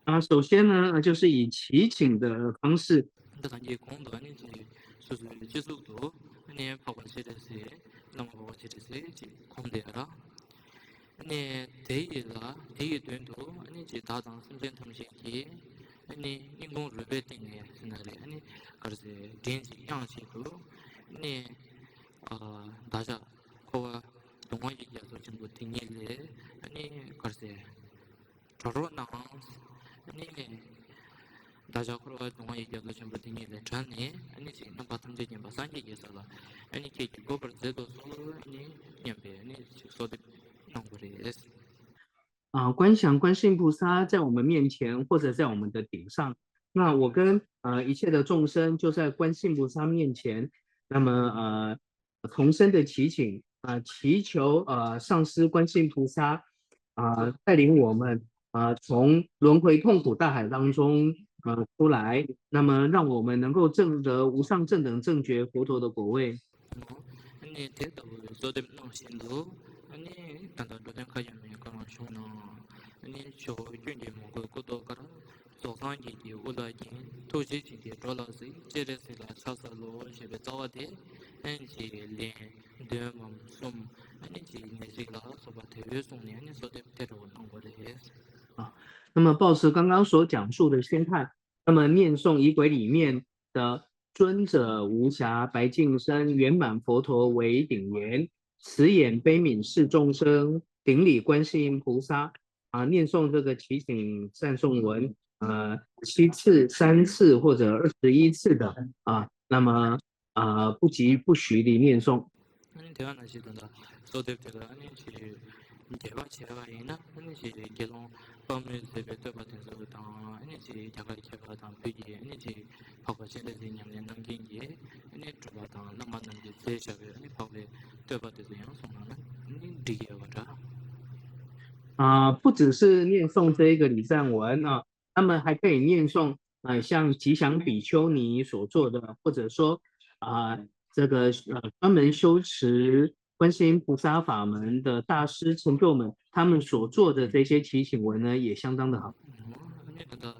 啊，首先呢，就是以祈请的方式。 འདི་དང་གི་གོང་དུ་ཨ་ནི་ཅིག་སོ་སོའི་སྤྱི་གཙུག་ཏུ་ཨ་ནི་འཕགས་པ་སྤྱན་རས་གཟིགས་བླ་མ་འཕགས་པ་སྤྱན་རས་གཟིགས་ཀྱི་གོང་དེ་ར། ཨ་ནི་དེ་ཡི་ལ་དེ་ཡི་མདུན་དུ་ཨ་ནི་ཅིག་བདག་དང་སེམས་ཅན་ཐམས་ཅད་ཀྱི་ཨ་ནི་སྙིང་ཁུང་རུས་པའི་གཏིང་ནས་ཟེར་ན་རེད། ཨ་ནི་ག་རེ་ཟེར་མགྲིན་གྱི་དབྱངས་ཅིག་ཏུ་ཨ་ནི་བདག་ཅག་འཁོར་བ་སྡུག་བསྔལ་གྱི་རྒྱ་མཚོ་ཆེན་པོ་དེ་ཉིད་ལས་ཨ་ནི་ག་ རེད། 啊，观想观世音菩萨在我们面前或者在我们的顶上，那我跟呃一切的众生就在观世音菩萨面前，那么呃同声的祈请啊、祈求呃上师观世音菩萨啊、带领我们啊、从轮回痛苦大海当中呃出来，那么让我们能够证得无上正等正觉佛陀的果位。 ཨ་ནི་དེ་ལྟ་བུའི་གསོལ་འདེབས་གནང་བཞིན་དུ། ཨ་ནི་ད་ལྟ་འགྲོ་དོན་མཁའ་མཉམ་མའི་བཀའ་དབང་བཞུགས་གནང་། ཨ་ནི་ཇོ་བོ་ཀུན་གྱི་མོས་གུས་སྐུ་ཏོག་དཀར། རྫོགས་སངས་རྒྱས་ཀྱི་དབུ་ལ་བརྒྱན། ཐུགས་རྗེ་ཅན་གྱི་འགྲོ་ལ་གཟིགས། སྤྱན་རས་གཟིགས་ལ་ཕྱག་འཚལ་ལོ། ཞེས་པའི་རྩ་བ་དེ། ཨ་ནི་ཅིག་ལན་བདུན་མམ་གསུམ། ཨ་ནི་ཅིག་ཉེར་གཅིག་ལ་སོགས་པ་དེ་བས་གསུངས་ནས། ཨ་ནི་གསོལ་འདེབས་དེ་འདྲ་བོ་གནང་དགོས་རེད། 啊，那么抱持刚刚所讲述的宣判，那么念诵仪轨里面的“尊者无瑕白净身，圆满佛陀为顶缘，慈眼悲悯视众生，顶礼观世音菩萨”。啊，念诵这个祈请赞颂文，呃，七次、三次或者二十一次的啊，那么呃不疾不徐地念诵。 ཨ་ནི་དེ་ག་ནང་བཞིན་ད་ལྟ་གསོལ་འདེབས་དེ་ལ་ཨ་ནི་ཅིག་རྒྱས་པ་བྱས་པ་ཡིན་ན། ཨ་ནི་ཅིག་དགེ་སློང་དཔལ་མོས་མཛད་པའི་བསྟོད་པ་དེ་ཚོ་དང་། ཨ་ནི་ཅིག་རྒྱ་གར་མཁས་པ་དང་བོད་ཀྱི་ཨ་ནི་ཅིག་འཕགས་པ་སྤྱན་རས་གཟིགས་ཉམས་ལེན་གནང་མཁན་གྱི་ཨ་ནི་གྲུབ་པ་དང་བླ་མ་རྣམས་ཀྱིས་མཛད་བཞག་པའི་ཨ་ནི་འཕགས་པའི་བསྟོད་པ་དེ་ཚོ་ཡང་གསུངས་གནང་ན་ཨ་ནི་འགྲིག་གི་ཡོད་པ་འདྲ། 啊，不只是念诵这一个礼赞文啊，他们还可以念诵，呃，像吉祥比丘尼所做的，或者说，啊、这个呃专门修持观世音菩萨法门的大师成就们，他们所做的这些祈请文呢，也相当的好。 ཨ་ནི་ད་ལྟ་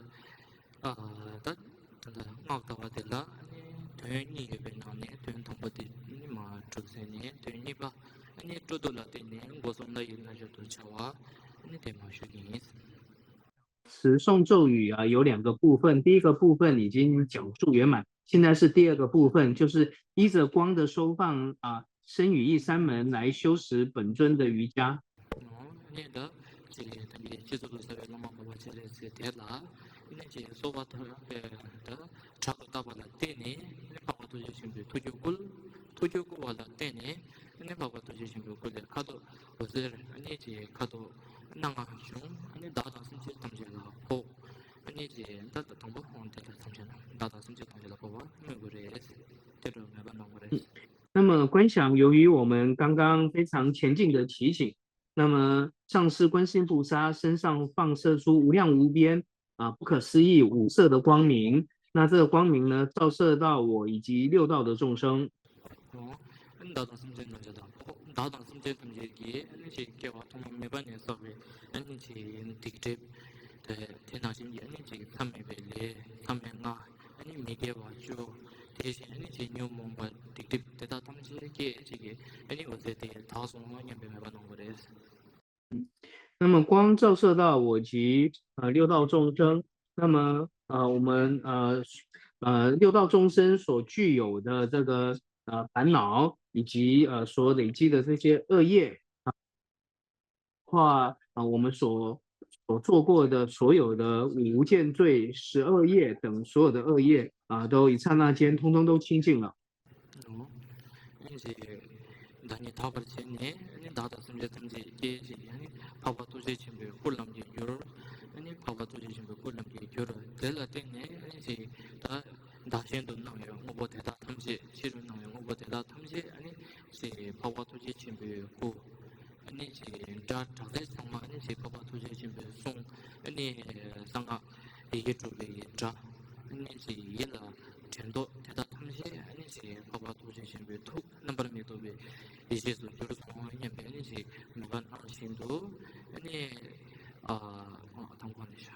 ཨ་ད་ད་ལྟ་སྔགས་ལྟ་བ་དེ་ལ་ཨ་ནི་དོན་གཉིས་ཡོད་པའི་ནང་ནས་དོན་དང་པོ་དེ་ཨ་ནི་མ་གྲུབ་ཟིན་ནས། དོན་གཉིས་པ་ཨ་ནི་སྤྲོ་བསྡུ་ལ་བརྟེན་ནས་སྒོ་གསུམ་ལ་ཡིད་ལ་བཞག་ཏུ་བྱ་བ་ཨ་ནི་དེ་མ་ཞུ་གི་ཡིན། 持诵咒语啊，有两个部分，第一个部分已经讲述圆满，现在是第二个部分，就是依着光的收放啊，身语意三门来修持本尊的瑜伽。 ཨ་ནི་ད་ཅིག་ཐམས་ཅད་སྤྱི་གཙུག་ལ་གསལ་བའི་བླ་མ་འགོག་པ་སྤྱན་རས་གཟིགས་དེ་ལ་ཨ་ནི་ཅིག་གསོལ་བ་དང་ད་དྲག་ཏུ་བཏབ་པ་ལ་བརྟེན་ནས་ཨ་ནི་འཕགས་པ་ཐུགས་རྗེ་ཆེན་པོའི་ཐུགས་རྒྱུད་བསྐུལ། ཐུགས་རྒྱུད་བསྐུལ་བ་ལ་བརྟེན་ནས་ཨ་ནི་འཕགས་པ་ཐུགས་རྗེ་ཆེན་པོའི་སྐུ་ལས་ཁ་དོག་འོད་ཟེར་ཨ་ནི་ཅིག་ཁ་དོག་སྣ་ལྔ་བྱུང་། ཨ་ནི་བདག་དང་སེམས་ཅན་ཐམས་ཅད་ལ་ཕོག། ཨ་ནི་ཅིག་ད་ལྟ་དང་པོ་ཧོང་དེ་ལ་ཐམས་ཅད་ལ་བདག་དང་སེམས་ཅན་ཐམས་ཅད་ལ་ཕོག་པ་མོས་གུས་རེད། དེ་འདྲ་མོས་པ་གནང་དགོས་རེད། 那么观想，由于我们刚刚非常虔敬的祈请，那么上师观世音菩萨身上放射出无量无边啊不可思议五色的光明，那这个光明呢，照射到我以及六道的众生。 ཨ་ནི་བདག་དང་སེམས་ཅན་ཐམས་ཅད་དང་། བདག་དང་སེམས་ཅན་ཐམས་ཅད་ཀྱི་ཨ་ནི་ཅིག་སྐྱེ་བ་ཐོག་མ་མེད་པ་ནས་བསགས་པའི་ཨ་ནི་ཅིག་སྡིག་སྒྲིབ་དེ་དེ་ནང་བཞིན་གྱི་ཨ་ནི་ཅིག་མཚམས་མེད་པའི་ལས་མཚམས་མེད་ལྔ། ཨ་ནི་མི་དགེ་བ་བཅུ། དེ་བཞིན་ཨ་ནི་ཅིག་ཉོན་མོངས་པ་སྡིག་སྒྲིབ་དེ་དག་ཐམས་ཅད་ཀྱི་ཅིག་གི་ཨ་ནི་འོད་ཟེར་དེ་དག་སོང་སྙམ་པའི་མོས་པ་གནང་དགོས་རེད། 那么光照射到我及呃六道众生，那么呃我们呃呃六道众生所具有的这个呃烦恼，以及呃所累积的这些恶业啊，话啊我们所所做过的所有的五无间罪、十恶业等所有的恶业啊，都一刹那间通通都清净了。 ཨ་ནི་ཅིག་བདག་ཉིད་དག་པར་བྱས་ནས་ཨ་ནི་བདག་དང་སེམས་ཅན་ཐམས་ཅད་སྐྱེ་ཞིང་ཨ་ནི་འཕགས་པ་ཐུགས་རྗེ་ཆེན་པོའི་སྐུ་ལམ་གྱི་རྒྱུར། ཨ་ནི་འཕགས་པ་ཐུགས་རྗེ་ཆེན་པོའི་སྐུ་ལམ་གྱི་རྒྱུར། དེ་ལ་བརྟེན་ནས་ཨ་ནི་ཅིག་ད་བདག་གཞན་དུ་སྣང་བའི་དངོས་པོ་དེ་དག་ཐམས་ཅད། ཕྱི་རུ་སྣང་བའི་དངོས་པོ་དེ་དག་ཐམས་ཅད་ཨ་ནི་ཅིག་འཕགས་པ་ཐུགས་རྗེ་ཆེན་པོའི་སྐུ། ཨ་ནི་ཅིག་སྒྲ་གྲགས་ཚད་ཚང་མ་ཨ་ནི་ཅིག་འཕགས་པ་ཐུགས་རྗེ་ཆེན་པོའི་གསུང་། ཨ་ནི་གསང་སྔགས་ཡི་གེ་དྲུག་པའི་སྒྲ། ཨ་ནི་ཅིག་ཡིད་ལ་དྲན་རྟོག་དེ་དག་ཐམས་ཅད་ཨ་ནི་ཅིག་འཕགས་པ་ཐུགས་རྗེ་ཆེན་པོའི་ཐུགས་རྣམ་པར་མི་རྟོག་པའི་ཡེ་ཤེས་སུ་གྱུར་སོང་སྙམ་པའི་ཨ་ནི་ཅིག་མོས་པ་གནང་བཞིན་དུ། ཨ་ནི་ཨ་དང་པོ་ནས་བཞག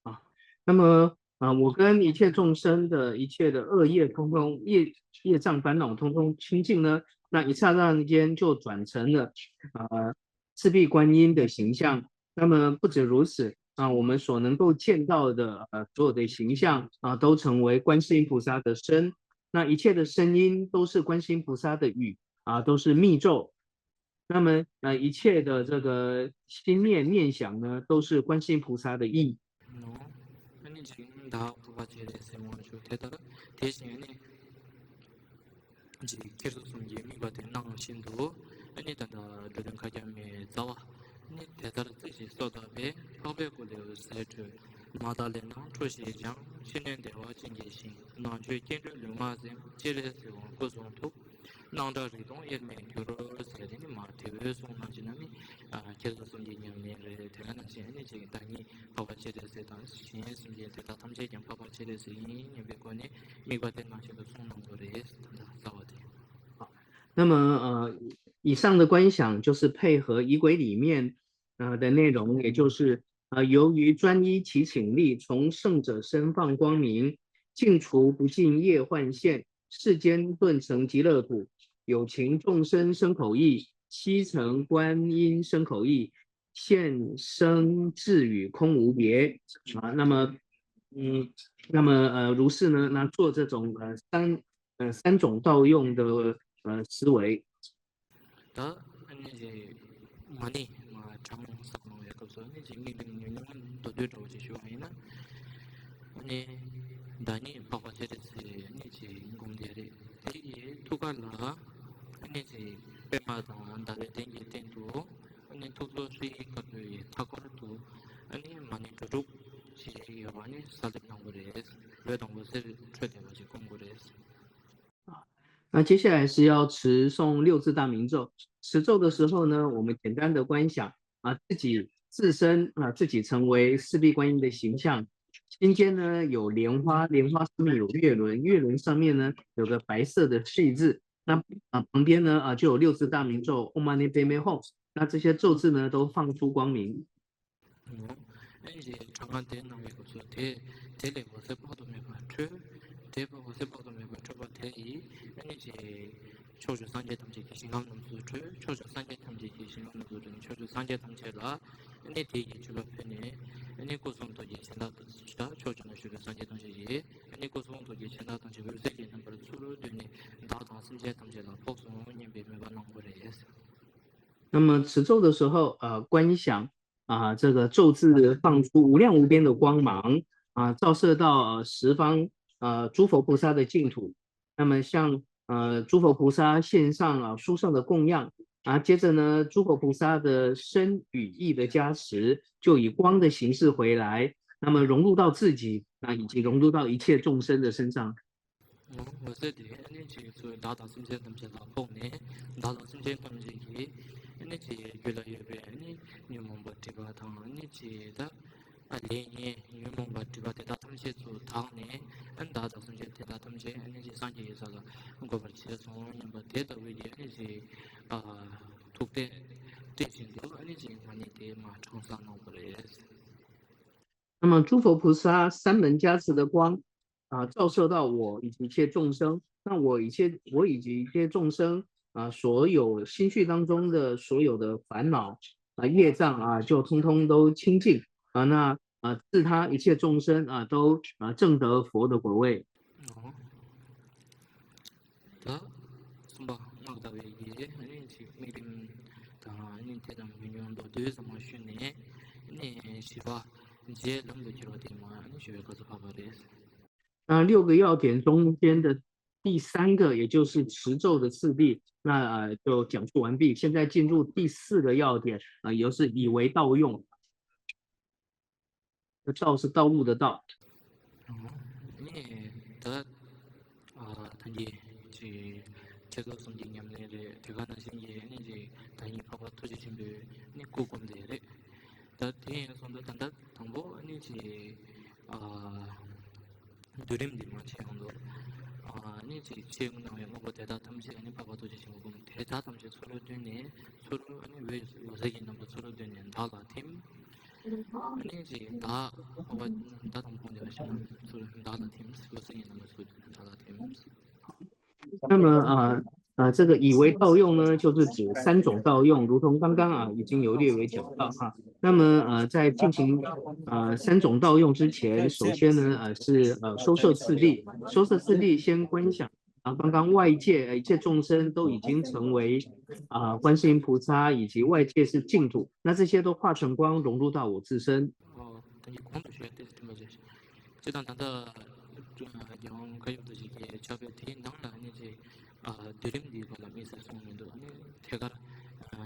啊，那么啊，我跟一切众生的一切的恶业，通通业业障烦恼，通通清净呢，那一刹那间就转成了呃赤壁观音的形象。那么不止如此啊，我们所能够见到的呃所有的形象啊，都成为观世音菩萨的身。那一切的声音都是观世音菩萨的语啊，都是密咒。那么呃，一切的这个心念念想呢，都是观世音菩萨的意。 ནོ། ཨ་ནི་ཅིག་བདག་འཕགས་པ་སྤྱན་རས་གཟིགས་དབང་ཕྱུག་དེ་ལྟར་དེ་བཞིན་ཨ་ནི་ཅིག་ཁྱེར་སོ་གསུམ་གྱི་དམིགས་པ་དེ་གནང་བཞིན་དུ། ཨ་ ཨ་ནི་ད་ལྟ་འགྲོ་དོན་མཁའ་ཁྱབ་མའི་རྩ་བ། ཨ་ནི་དེ་ལྟར་རྩེ་གཅིག་སྲོག་བདག་པས། འཕགས་པའི་སྐུ་ལས་འོད་ཟེར་འཕྲོས། མ་དག་ལས་རྣམས་འཁྲུལ་ཞིང་སྦྱངས། ཕྱི་སྣོད་བདེ་བ་ཅན་གྱི་ཞིང་། ནང་མཆོད་སྐྱེ་འགྲོའི་ལུས་ངག་གསན། སྤྱན་རས་གཟིགས་དབང་སྐུ་གསུང་ཐུགས། སྣང་གྲགས་རིག་སྟོང་དབྱེར་མེད་གྱུར། ཟེར་ཏེ་ནི་མར་དེ་འོད་སྲུང་གནང་བྱས་ན་ནི། ཨ་ཁྱེད་ཚོ་གསུམ་གྱི་ཉམས་ལེན་རེད། དེ་ག་ནང་བཞིན་ཨ་ནི་ཅིག་བདག་ཉིད་འཕགས་པ་སྤྱན་རས་གཟིགས་དང་། གཞན་སེམས་ཅན་དེ་དག་ཐམས་ཅད་ཀྱང་འཕགས་པ་སྤྱན་རས་གཟིགས་ཡིན་སྙམ་པའི་སྒོ་ནས་དམིགས་པ་དེ་ནང་བཞིན་དུ་བསྲུང་གནང་དགོས་རེད། ད་ལྟ་རྩ་བ་དེ། 那么呃，以上的观想就是配合仪轨里面呃的内容，也就是呃，由于专一祈请力，从圣者身放光明，尽除不尽业患现，世间顿成极乐土，有情众生身口意，悉成观音身口意，现生智语空无别。啊，那么，嗯，那么呃，如是呢，那做这种呃三呃三种道用的呃思维， ད་ཨ་ནི་ཅིག་མ་ཎི་མར་གྲངས་བསགས་གནང་བའི་སྐབས་སུ་ཨ་ནི་ཅིག་དམིགས་རིམ་ཉུང་ཉུང་མདོར་བསྡུས་འདྲ་བོ་ཅིག་ཞུ་བ་ཡིན་ན། ཨ་ནི་བདག་ཉིད་འཕགས་པ་སྤྱན་རས་གཟིགས་ཨ་ནི་ཅིག་སྒོམ་བསྡད་རེད། དེ་ཡི་ཐུགས་ཀ་ལ་ཨ་ནི་ཅིག་པདྨ་དང་ཟླ་བའི་གདན་གྱི་སྟེང་དུ་ཨ་ནི་ཐུགས་རྗེ་ཧྲཱིཿ་དཀར་པོའི་མཐའ་སྐོར་དུ་ཨ་ནི་མ་ཎི་འབྲུ་དྲུག་ཅིག་ཡོད་པ་ཨ་ནི་གསལ་འདེབས་གནང་དགོས་རེད། འོད་དང་འོད་ཟེར་འཕྲོས་བསྡད་པ་ཅིག་སྒོམ་དགོས་རེད། 那接下来是要持诵六字大明咒。持咒的时候呢，我们简单的观想啊，自己自身啊，自己成为四臂观音的形象。心间呢有莲花，莲花上面有月轮，月轮上面呢有个白色的岁字。那啊旁边呢啊就有六字大明咒 Om Mani Padme Hum。那这些咒字呢都放出光明。 ཨ་ནི་ཅིག་གྲངས་ཀ་དེ་གནང་བའི་སྐབས་སུ་དེ་དེ་ལས་འོད་ཟེར་དཔག་ཏུ་མེད་པ་འཕྲོས། དེ་འོད་ཟེར་དཔག་ཏུ་མེད་པ་འཕྲོས་པ་དེ་ཡིས་ཨ་ནི་ཅིག་ཕྱོགས་བཅུའི་སངས་རྒྱས་ཐམས་ཅད་ཀྱི་ཞིང་ཁམས་རྣམས་སུ་འཕྲོས། ཕྱོགས་བཅུའི་སངས་རྒྱས་ཐམས་ཅད་ཀྱི་ཞིང་ཁམས་རྣམས་སུ་འཕྲོས་ནས་ཕྱོགས་བཅུའི་སངས་རྒྱས་ཐམས་ཅད་ལ་ཨ་ནི་དེ་ཡི་མཆོད་པ་ཕུལ་ནས་ཨ་ནི་སྐུ་གསུང་ཐུགས་ཀྱི་མཚན་རྟགས་དང་ཕྱོགས་བཅུ་ན་བཞུགས་པའི་སངས་རྒྱས་ཐམས་ཅད་ཀྱི་ཨ་ནི་སྐུ་གསུང་ཐུགས་ཀྱི་མཚན་རྟགས་ཐམས་ཅད་འོད་ཟེར་གྱི་རྣམ་པར་ཚུར་བསྡུས་ནས་བདག་དང་སེམས་ཅན་ཐམས་ཅད་ལ་ཕོག་སོང་སྙམ་པའི་མོས་པ་གནང་དགོས་རེད། 那么持咒的时候，呃，观想啊，这个咒字放出无量无边的光芒啊，照射到呃十方呃诸佛菩萨的净土。那么向呃诸佛菩萨献上啊殊胜的供养啊，接着呢，诸佛菩萨的身语意的加持，就以光的形式回来，那么融入到自己啊，以及融入到一切众生的身上。 འོད་ཟེར་དེ་ཨ་ནི་ཅིག་ཚུར་བདག་དང་སེམས་ཅན་ཐམས་ཅད་ལ་ཕོག་ནས་བདག་དང་སེམས་ཅན་ཐམས་ཅད་ཀྱི་ཨ་ནི་ཅིག་རྒྱུད་ལ་ཡོད་པའི་ཨ་ནི་ཉོན་མོངས་པ་སྒྲིབ་པ་དང་ཨ་ནི་ཅིག་ད་ཨ་ལས་ངན་ཉོན་མོངས་པ་སྒྲིབ་པ་དེ་དག་ཐམས་ཅད་ཚུར་དག་ནས་ཨ་ནི་བདག་དང་སེམས་ཅན་དེ་དག་ཐམས་ཅད་ཨ་ནི་ཅིག་སངས་རྒྱས་ཀྱི་ས་ལ་འགོད་པར་བྱས་སོང་སྙམ་པ་དེ་ལྟ་བུའི་ཨ་ནི་ཅིག་ཨ་ཐུགས་གཏད་བཅས་བཞིན་དུ་ཨ་ནི་ཅིག་མ་ཎི་དེ་མར་གྲངས་བསགས་གནང་དགོས་རེད། 那么诸佛菩萨三门加持的光啊，照射到我以及一切众生，那我一切我以及一切众生啊，所有心绪当中的所有的烦恼啊、业障啊，就通通都清净啊。那啊，自他一切众生啊，都啊证得佛的果位。 ད་གསུམ་པ་སྔགས་བཟླ་བའི་ཡིག་ཨ་ནི་ཅིག་དམིགས་རིམ་དང་ཨ་ནི་དེ་དང་ཉུང་ཉུང་མདོར་བསྡུས་ཙམ་མ་ཞུས་ནས་ཨ་ནི་བཞི་པ་རྗེས་ལམ་དུ་འཁྱེར་བ་དེ་མར་ཨ་ནི་ཞུ་བའི་སྐབས་སུ་བབས་པ་རེད། 那六个要点中间的第三个，也就是持咒的次第，那呃就讲述完毕。现在进入第四个要点，呃，也就是以为道用。 道是道路的道。 ཨ་ནི་ད་ཨ་ད་གིན་ཅིག་ཁྱེད་ཚོ་གསུམ་གྱི་ཉམས་ལེན་རེད། དེ་ག་ནང་བཞིན་གྱི་ཨ་ནི་ཅིག་ད་གིན་འཕགས་པ་ཐུགས་རྗེ་ཆེན་པོའི་ཨ་ནི་སྐུ་སྒོམ་དེ་རེད། ད་དེ་ཡིན་སོང་ད་ད་ད་དང་པོ་ཨ་ནི་ཅིག་ཨ་བསྡུས་རིམ་འདི་མ་བྱས་ཡོང་དུས་ཨ་ནི་ཅིག་ཕྱི་གནང་བའི་དངོས་པོ་དེ་དག་ཐམས་ཅད་ཨ་ནི་འཕགས་པ་ཐུགས་རྗེ་ཆེན་པོའི་སྒོམ་དེ་དག་ཐམས་ཅད་ཚུར་བསྡུས་ནས་ཚུར་ཨ་ནི་འོད་འོད་ཟེར་གྱི་རྣམ་པ་ཚུར་བསྡུས་ནས་བདག་ལ་ཐིམ། ཨ་ནི་ཅིག་བདག་འཕགས་པ་བདག་དང་འཕགས་པ་ནི་ཚུར་བདག་ལ་ཐིམ། འོད་ཟེར་གྱི་རྣམ་པ་ཚུར་བདག་ལ་ཐིམ། 那么啊啊，这个以为道用呢，就是指三种道用，如同刚刚啊已经有略微讲到哈。那么呃，在进行呃三种道用之前，首先呢呃是呃收摄次第，收摄次第先观想啊，刚刚外界呃一切众生都已经成为啊观世音菩萨，以及外界是净土，那这些都化成光融入到我自身。 ཨོ། ད་ནི་གོང་དུ་ཞུས་ཏེ་དེ་མ་བྱས། སྤྱིར་བཏང་ད་ལྟ་རྒྱལ་དབང་བཀའ་ཡོད་ཚོ་ཞིག་གིས་ཕྱག་དཔེ་དེའི་ནང་ལ་ནི་ཅིག་ཨ་བསྡུས་རིམ་འདིའི་སྐོར་ལ་དམིགས་བསལ་གསུངས་མི་འདུག་ཨ་ནི་ཐད་ཀར་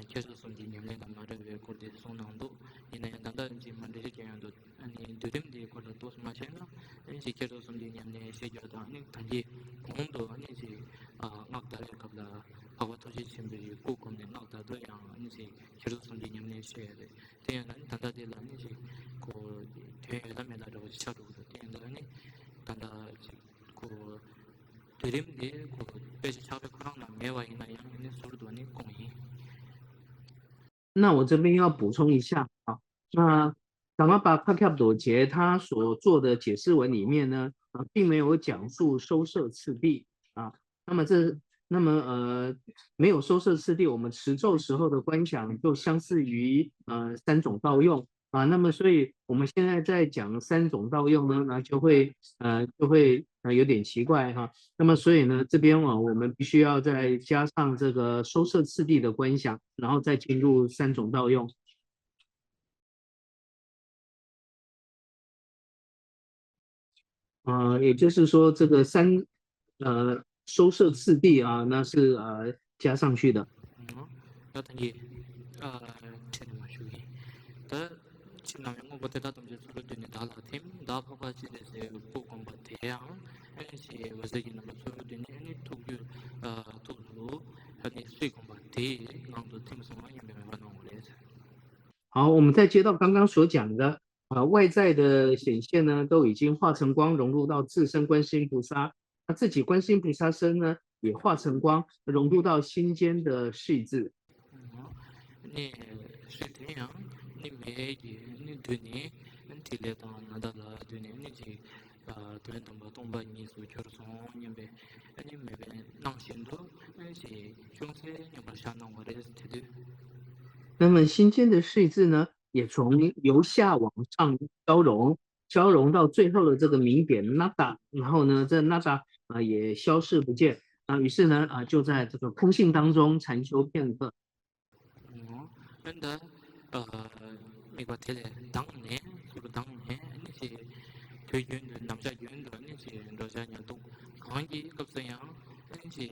ཁྱེར་སོ་གསུམ་གྱི་ཉམས་ལེན་དང་མ་འབྲེལ་བའི་སྐོར་དེ་གསུངས་གནང་འདུག་ཡིན་ན་ཡང་ད་ལྟ་ཅིག་མ་འགྲེལ་བཤད་རྒྱག་ཡོང་དུས་ཨ་ནི་བསྡུས་རིམ་དེའི་སྐོར་ལ་ཏོག་ཙམ་མ་ཤེས་ན་ཨ་ནི་ཅིག་ཁྱེར་སོ་གསུམ་གྱི་ཉམས་ལེན་ཤེས་རྒྱུ་དང་ཨ་ནི་ད་གིན་གོང་དུ་ཨ་ནི་ཅིག་ཨ་སྔགས་བཟླ་བའི་སྐབས་ལ་འཕགས་པ་ཐུགས་རྗེ་ཆེན་པོའི་སྐུ་བསྒོམས་ནས་སྔགས་བཟླ་དུས་ཡང་ཨ་ནི་ཅིག་ཁྱེར་སོ་གསུམ་གྱི་ཉམས་ལེན་ཤེས་ཡ་རེད། དེ་ཡང་ཨ་ནི་ད་ལྟ་དེ་ལ་ཨ་ནི་ཅིག་ཁོ་དོན་ཡོད་ལ་མེད་ལ་འདྲ་བོ་ཅིག་ཆགས་འགྲོ་གི་འདུག་དེ་ཡིན་དུས་ཨ་ནི་ད་ལྟ་ཅིག་ཁོ་བསྡུས་རིམ་དེ་ཁོ་དཔེ་ཆ་ཕྱག་དཔེ་ཁོ་རང་ན་མེད་པ་ཡིན་ན་ཡང་ཨ་ནི་ཟུར་དུ་ཨ་ནི་བསྐུངས་ཡིན། 那我这边要补充一下啊，那 Karmapa Kakhyap Dorje 他所做的解释文里面呢，啊，并没有讲述收摄次第啊。那么这，那么呃，没有收摄次第，我们持咒时候的观想就相似于呃三种道用啊。那么所以我们现在在讲三种道用呢，那就会呃就会呃有点奇怪哈。那么所以呢，这边啊，我们必须要再加上这个收摄次第的观想，然后再进入三种道用。 呃，也就是说，这个三呃收摄次第啊，那是呃加上去的。 ཡང་ད་ངས་ཨ་ཁྲིད་ནས་མ་ཞུ་གི་ད་ཕྱི་ནང་དངོས་པོ་དེ་དག་ཐམས་ཅད་ཚུར་བསྡུས་ནས་བདག་ལ་ཐིམ། བདག་འཕགས་པ་སྤྱན་རས་གཟིགས་སྐུ་བསྒོམ་པ་དེ་ཡང་ཨ་ནི་ཞེས་འོད་ཟེར་གྱི་རྣམ་པ་ཚུར་བསྡུས་ནས་ཨ་ནི་ཐུགས་རྒྱུད་ཐུགས་སུ་ཨ་ནི་སུས་བསྒོམ་པ་དེའི་ནང་དུ་ཐིམ་སོང་བ་སྙམ་པའི་མོས་པ་གནང་བ་རེད། 好，我们再接到刚刚所讲的啊，外在的显现呢，都已经化成光融入到自身观世音菩萨，那自己观世音菩萨身呢，也化成光融入到心间的睡姿。 ནི་སྲིད་དེ་ཡང་ནི་མེད་ཀྱི་ནི་འདུས་ནི་ནི་ཐིག་ལེ་དང་ནི་བདག་ལ་འདུས་ནི་ནི་ཅིག་དོན་དམ་པ་སྟོང་པ་ཉིད་སུ་གྱུར་སོང་སྙམ་པའི་ནི་མོས་པའི་སྣང་བཞིན་དུ་ནི་ཅིག་ཅུང་ཟད་མཉམ་པར་བཞག་གནང་བ་རེད་དེ་དུས། 那么心间的睡姿呢，也从由下往上消融，消融到最后的这个明点 nada，然后呢，这 nada 啊也消失不见啊，于是呢啊就在这个空性当中禅修片刻。 ཨ་ནི་ད་དམིགས་པ་དེ་ལས་ལྡང་ནས་ཚུར་ལྡང་ནས་ཨ་ནི་ཅིག་དུས་རྒྱུན་དུ་ནམ་ཞག་རྒྱུན་དུ་ཨ་ནི་ཅིག་འགྲོ་འཆག་ཉལ་འདུག་གང་གི་སྐབས་སུ་ཡང་ཨ་ནི་ཅིག་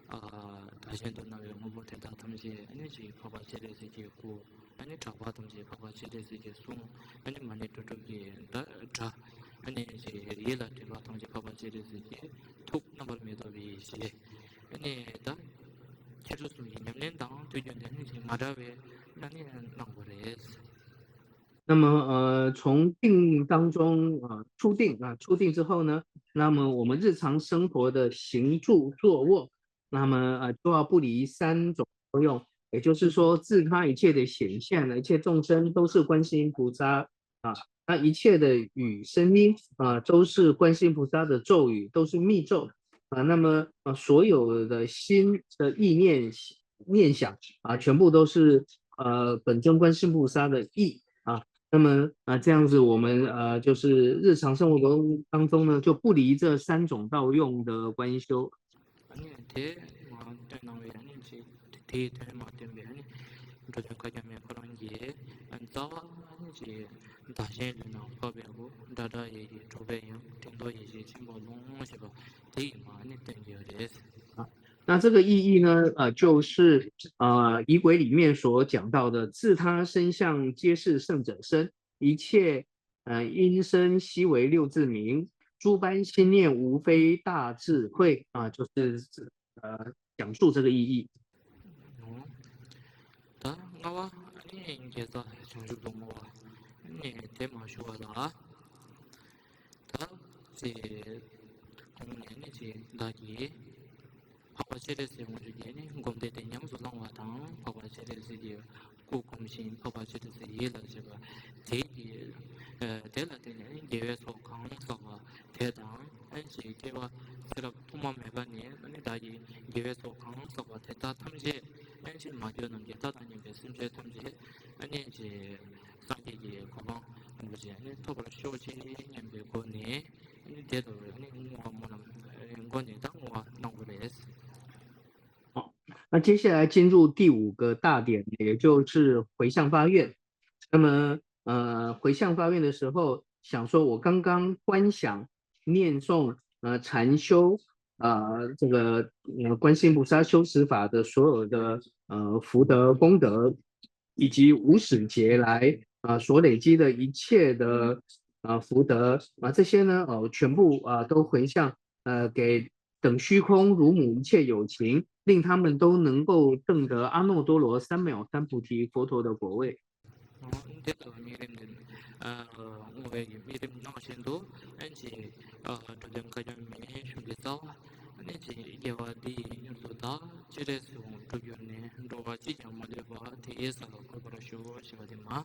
བདག་གཞན་དུ་སྣང་བའི་དངོས་པོ་དེ་དག་ཐམས་ཅད་ཨ་ནི་ཅིག་འཕགས་པ་སྤྱན་རས་གཟིགས་ཀྱི་སྐུ། ཨ་ནི་གྲགས་པ་ཐམས་ཅད་འཕགས་པ་སྤྱན་རས་གཟིགས་ཀྱི་གསུང་། ཨ་ནི་མ་ཎི་དྲིལ་བསྒྲགས་ཀྱི་སྒྲ། ཨ་ནི་ཡིད་ལ་དྲན་པ་ཐམས་ཅད་འཕགས་པ་སྤྱན་རས་གཟིགས་ཀྱི་ཐུགས་རྣམ་པར་མི་རྟོག་པའི་ཡེ་ཤེས། ཨ་ནི་ད་ཁྱེད་ཚོ་གསུམ་གྱི་ཉམས་ལེན་དང་དུས་རྒྱུན་དུ་ཨ་ནི་ཅིག་མ་འདྲ་བའི་ཨ་ནི་གནང་བ་རེད། 那么呃，从定当中啊、呃，初定啊，初定之后呢，那么我们日常生活的行住坐卧，那么呃，就要不离三种作用，也就是说，自他一切的显现，一切众生都是观世音菩萨啊，那一切的语声音啊，都是观世音菩萨的咒语，都是密咒啊。那么啊，所有的心的意念、念想啊，全部都是呃本尊观世音菩萨的意啊。那么啊，这样子我们呃就是日常生活中当中呢，就不离这三种道用的观修。 ཨ་ནི་དེ་མ་སྟོན་གནང་བའི་ཨ་ནི་ཅིག་དེའི་དོན་མ་སྟོན་པའི་ཨ་ནི་འགྲོ་དོན་བཀའ་རྒྱ་མའི་ཁོ་རང་གི་རྩ་བ་ཨ་ནི་ཅིག་བདག་གཞན་ལུས་ནང་འཕགས་པའི་སྐུ། སྒྲ་གྲགས་ཡིད་ཀྱི་གྲོགས་པའི་དབྱིངས། དྲན་རྟོག་ཡེ་ཤེས་ཆེན་པོ་ཀློང་ཞེས་པ་དེ་ཡི་མ་ཨ་ནི་སྟོན་གྱི་ཡོད་རེད། 那这个意义呢，呃，就是呃，仪轨里面所讲到的，自他身相皆是圣者身，一切呃音声悉为六字名，诸般心念无非大智慧啊，就是呃讲述这个意义。 ད་ལྔ་པ་ཨ་ནི་དགེ་རྩ་བྱང་ཆུབ་སྡོང་པོ་ཨ་ནི་དེ་མ་ཞུ་བ་ལ། ད་ཅེ་གོང་ནས་ནི་ཅེ་བདག་གིས་འཕགས་པ་སྤྱན་རས་གཟིགས་དབང་ཕྱུག་གི་ནི་སྒོམ་བཟླས་དེ་ཉམས་སུ་བླང་བ་དང་། འཕགས་པ་སྤྱན་རས་གཟིགས་ཀྱི་སྐུ་བསྒོམ་ཞིང་འཕགས་པ་སྤྱན་རས་གཟིགས་ཡིད་ལ་བྱེད་པ་དེ་གི་དེ་ལ་བརྟེན་ནས་དགེ་བའི་ཚོགས་གང་བསགས་པ་དེ་དང་། ཨན་ཅི་སྐྱེ་བ་ཚེ་རབས་ཐོག་མ་མེད་པ་ནས་ཨ་ནི་བདག་གིས་དགེ་བའི་ཚོགས་གང་བསགས་པ་དེ་དག་ཐམས་ཅད་ཨན་ཅི་མ་གྱུར་ནམ་མཁའི་མཐའ་དང་མཉམ་པའི་སེམས་ཅན་ཐམས་ཅད་ཨ་ནི་ཅི་སངས་རྒྱས་ཀྱི་གོ་འཕང་རིན་པོ་ཆེ་ཨ་ནི་ཐོབ་པར་ཤོག་ཅིག་སྙམ་པའི་སྒོ་ནས་ཨ་ནི་དེ་ལྟ་བུའི་ཨ་ནི་བསྔོ་བ་སྨོན་ལམ་སྒོ་ནས་ད་བསྔོ་བ་གནང་དགོས་རེད། 好，那接下来进入第五个大点，也就是回向发愿。那么，呃，回向发愿的时候，想说我刚刚观想、念诵、呃禅修，呃这个呃观世音菩萨修持法的所有的呃福德功德，以及无始劫来啊、呃所累积的一切的呃福德啊、呃这些呢，哦，全部啊、呃都回向呃给等虚空乳母一切有情，令他们都能够证得阿耨多罗三藐三菩提佛陀的果位。 འོ། དེ་ལྟ་བུའི་དམིགས་རིམ་འདི་ནི། ཨ། བསྔོ་བའི་དམིགས་རིམ་ནང་བཞིན་དུ། ཨ་ནི་ཅིག་ཨ། འགྲོ་དོན་བཀའ་བརྒྱུད་མའི་གཞུང་གི་རྩ་བ། ཨ་ནི་ཅིག་དགེ་བ་འདི་ཡིས་མྱུར་དུ་བདག། སྤྱན་རས་གཟིགས་དབང་འགྲུབ་གྱུར་ནས། འགྲོ་བ་གཅིག་ཀྱང་མ་ལུས་པ། དེ་ཡི་ས་ལ་འཁོད་པར་ཤོག་ཞེས་པ་དེ་མ། ཨ་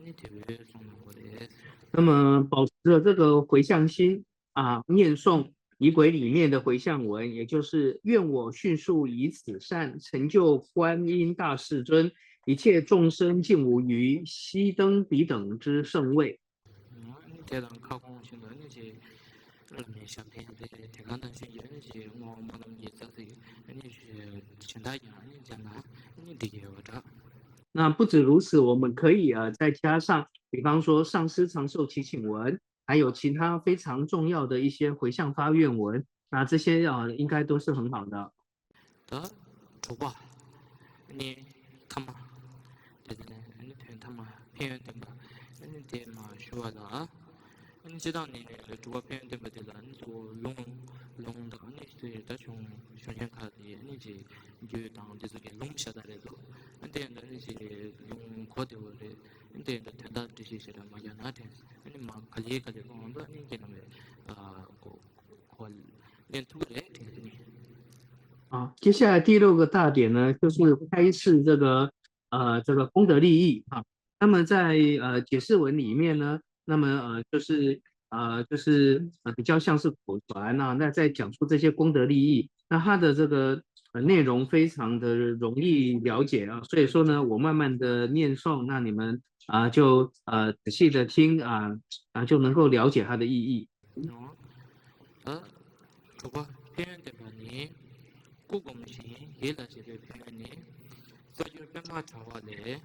ནི་དེ་བས་གསུངས་གནང་བ་རེད། 那么保持着这个回向心， 啊，念诵仪轨里面的回向文，也就是愿我迅速以此善成就观音大势尊，一切众生尽无余，悉登彼等之圣位。 དེ་དང་ཁ་སྐོང་བཞིན་དུ་ནི་ཅིག་བླ་མའི་ཞབས་བརྟན་དེ་དེ་གང་དང་ཤེས་ཀྱི་ནི་ཅིག་བསྔོ་བ་སྨོན་ལམ་གྱི་རྩ་ཚིག་ནི་གཞན་དག་ཀྱང་ནི་སྦྱར་ན་ནི་འགྲིག་གི་ཡོད་པ་འདྲ། 那不止如此，我们可以呃再加上，比方说上师长寿祈请文， 还有其他非常重要的一些回向发愿文，那这些啊，应该都是很好的。 ད་དྲུག་པ་ནི་ཐ་མ། དེ་དེ་ནི་ཐ་མ་ཕན་ཡོན་བསྟན་པ་ནི་དེ་མ་ཞུ་བ་ལ། ནི་སྤྱིར་བཏང་ནི་དྲུག་པ་ཕན་ཡོན་བསྟན་པ་དེ་ལ་ནི་གཙོ་བོ་ལུང་ལུང་དང་ནི་དེ་ད་གཞུང་གཞུང་ཆེན་ཁག་དེ་ནི་ཅིག་རྒྱུད་དང་དེ་ཚོ་གི་ལུང་ཤ་སྟག་རེད་འདུག་ཨ་དེ་འདྲ་ནི་ཅིག་ལུང་གོ་བདེ་བོ་རེད། ཨ་དེ་འདྲ་དོན་དག་འགྲེལ་བཤད་ཞེ་དྲག་མ་རྒྱག་ན་དྲན། ཨ་ནི་མ་ག་ལེ་ག་ལེ་གོང་དུ་ཨ་ནི་ཁྱེད་རྣམ་པས་ཨ་གོ་གོ་ལེན་ཐུབ་ཀྱི་རེད་དྲན་གྱི་ནི། 啊，接下来第六个大点呢，就是开示这个呃这个功德利益啊。那么在呃解释文里面呢，那么呃就是呃就是呃比较像是口传啊，那在讲述这些功德利益，那它的这个呃内容非常的容易了解啊，所以说呢，我慢慢的念诵，那你们啊、就呃仔细的听啊，啊就能够了解它的意义。 ད་དྲུག་པ་ཕན་ཡོན་བསྟན་པ་ནི། སྐུ་བསྒོམ་ཞིང་ཡིད་ལ་བྱེད་པའི་ཕན་ཡོན་ནི། རྩ་རྒྱུད་པད་མ་དྲ་བ་ལས།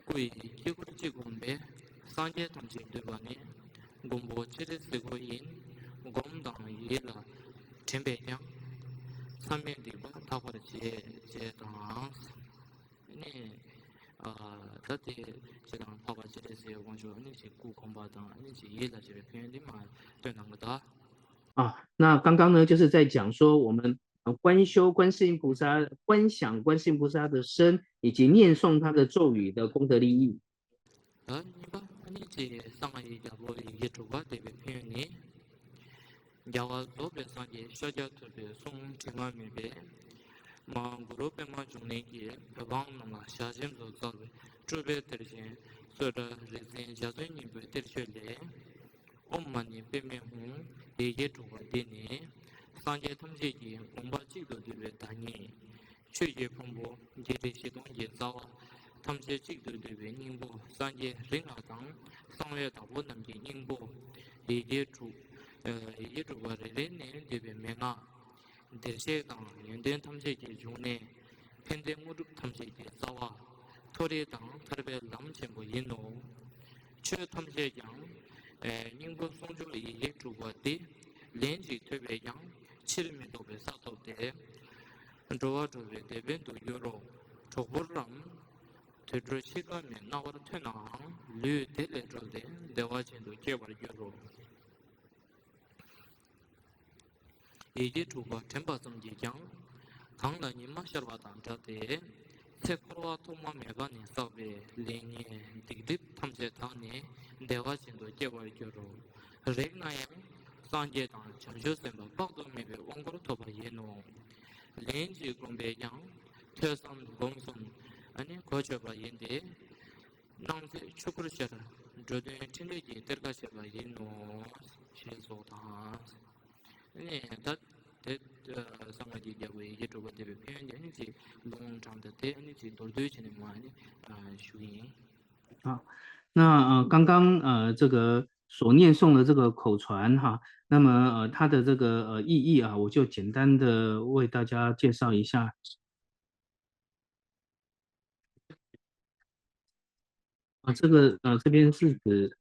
སྐུ་ཡི་དཀྱིལ་འཁོར་གཅིག་བསྒོམས་པས་སངས་རྒྱས་ཐམས་ཅད་འདུས་པ་ནི་མགོན་པོ་སྤྱན་རས་གཟིགས་པ་ཡིན། སྒོམ་དང་ཡིད་ལ་དྲན་པས་ཀྱང་། མཚམས་མེད་སྡིག་པ་དག་པར་བྱེད། ཅེས་དང་། ནི། ཨ། ད་དེ་ཇི་ལྟར་འཕགས་པ་སྤྱན་རས་གཟིགས་དབང་ཕྱུག་ནི་ཅིག་སྐུ་གོམས་པ་དང་ནི་ཅིག་ཡིད་ལ་བྱེད་པའི་ཕན་ཡོན་འདི་མ་སྟོན་གནང་གི་ད། 啊，那刚刚呢，就是在讲说我们呃观修观世音菩萨，观想观世音菩萨的身，以及念诵他的咒语的功德利益。 ད་གཉིས་པ་ནི་ཅིག་གསང་སྔགས་ཀྱི་རྒྱལ་པོ་ཡི་གེ་དྲུག་པ་བཟླས་པའི་ཕན་ཡོན་ནི། རྒྱལ་བ་རྫོགས་པའི་སངས་རྒྱས་ཤཱཀྱ་ཐུབ་པའི་གསུང་དྲི་མ་མེད་པས། མ་གུ་རུ་པདྨ་འབྱུང་གནས་ཀྱིས་བོད་འབངས་རྣམས་ལ་ཞལ་ཆེམས་སུ་སྩལ་བའི་སྤྲུལ་པའི་གཏེར་ཆེན་རྩོད་གྲྭ་རིག་འཛིན་འཇའ་ཚོན་སྙིང་པོའི་གཏེར་ཆོས་ལས། ཨོཾ་མ་ཎི་པདྨེ་ཧཱུྃ་ཡི་གེ་དྲུག་པ་འདི་ནི། སངས་རྒྱས་ཐམས་ཅད་ཀྱི་དགོངས་པ་གཅིག་ཏུ་བསྡུས་པའི་བདག་ཉིད། ཆོས་ཀྱི་ཕུང་པོ་བརྒྱད་ཁྲི་བཞི་སྟོང་གི་རྩ་བ་ཐམས་ཅད་གཅིག་ཏུ་བསྡུས་པའི་སྙིང་པོ་སངས་རྒྱས་རིགས་ལྔ་དང་གསང་བའི་བདག་པོ་རྣམས་ཀྱི་སྙིང་པོ་ཡི་གེ་དྲུག་ཡི་གེ་དྲུག་པ་རེ་རེ་ནས་བསྡུས་པའི་མན་ངག་བདེར་གཤེགས་དང་ཡོན་ཏན་ཐམས་ཅད་ཀྱི་འབྱུང་གནས། ཕན་བདེ་དངོས་གྲུབ་ཐམས་ཅད་ཀྱི་རྩ་བ། མཐོ་རིས་དང་ཐར་པའི་ལམ་ཆེན་པོ་ཡིན་ནོ། ཆོས་ཐམས་ཅད་ཀྱང་སྙིང་པོ་ཟུང་འཇུག་ཡི་གེ་དྲུག་པ་འདི། ལན་ཅིག་ཐོས་པས་ཀྱང་ཕྱིར་མི་ལྡོག་པའི་ས་ཐོབ་སྟེ། འགྲོ་བ་སྒྲོལ་བའི་དེད་དཔོན་དུ་འགྱུར་རོ། གྲོགས་པོ་རྣམས། དུད་འགྲོ་འཆི་ཁ་མེད་རྣ་བར་ཐོས་ནའང་། ལུས་དེ་ལས་གྲོལ་ཏེ་བདེ་བ་ཅན་དུ་སྐྱེ་བར་འགྱུར་རོ། ཡི་གེ་དྲུག་པ་དྲན་པ་ཙམ་གྱིས་ཀྱང་། གང་ལ་ཉི་མ་ཤར་བ་དང་འདྲ་སྟེ། ཚེ་འཁོར་བ་ཐོག་མ་མེད་པ་ནས་བསགས་པའི་ལས་ངན་སྡིག་སྒྲིབ་ཐམས་ཅད་དག་ནས་བདེ་བ་ཅན་དུ་སྐྱེ་བར་འགྱུར་རོ། རེག་ན་ཡང་སངས་རྒྱས་དང་བྱང་ཆུབ་སེམས་དཔའ་དཔག་ཏུ་མེད་པའི་དབང་བསྐུར་ཐོབ་པ་ཡིན་ནོ། ལན་ཅིག་བསྒོམས་པས་ཀྱང་ཐོས་བསམ་སྒོམ་གསུམ་ཨ་ནི་གོ་ཆོད་པ་ཡིན་ཏེ། སྣང་སྲིད་ཆོས་སྐུར་ཤར། འགྲོ་དོན་ཕྲིན་ལས་ཀྱི་གཏེར་ཁ་བྱེད་པ་ཡིན་ནོ། ཞེས་སོགས་དང་། ནས་ད་དེ་གསང་སྔགས་ཀྱི་རྒྱལ་པོ་ཡི་གེ་དྲུག་པ་བཟླས་པའི་ཕན་ཡོན་དེ་ནི་ཅིག་ལུང་དྲངས་ཏེ་དེ་ནི་ཅིག་མདོར་བསྡུས་བྱས་ནས་མ་ནི་ཞུ་ཡིན། 好，那呃，刚刚呃，这个所念诵的这个口传哈，那么呃，它的这个呃意义啊，我就简单的为大家介绍一下。 啊，这个呃，这边是指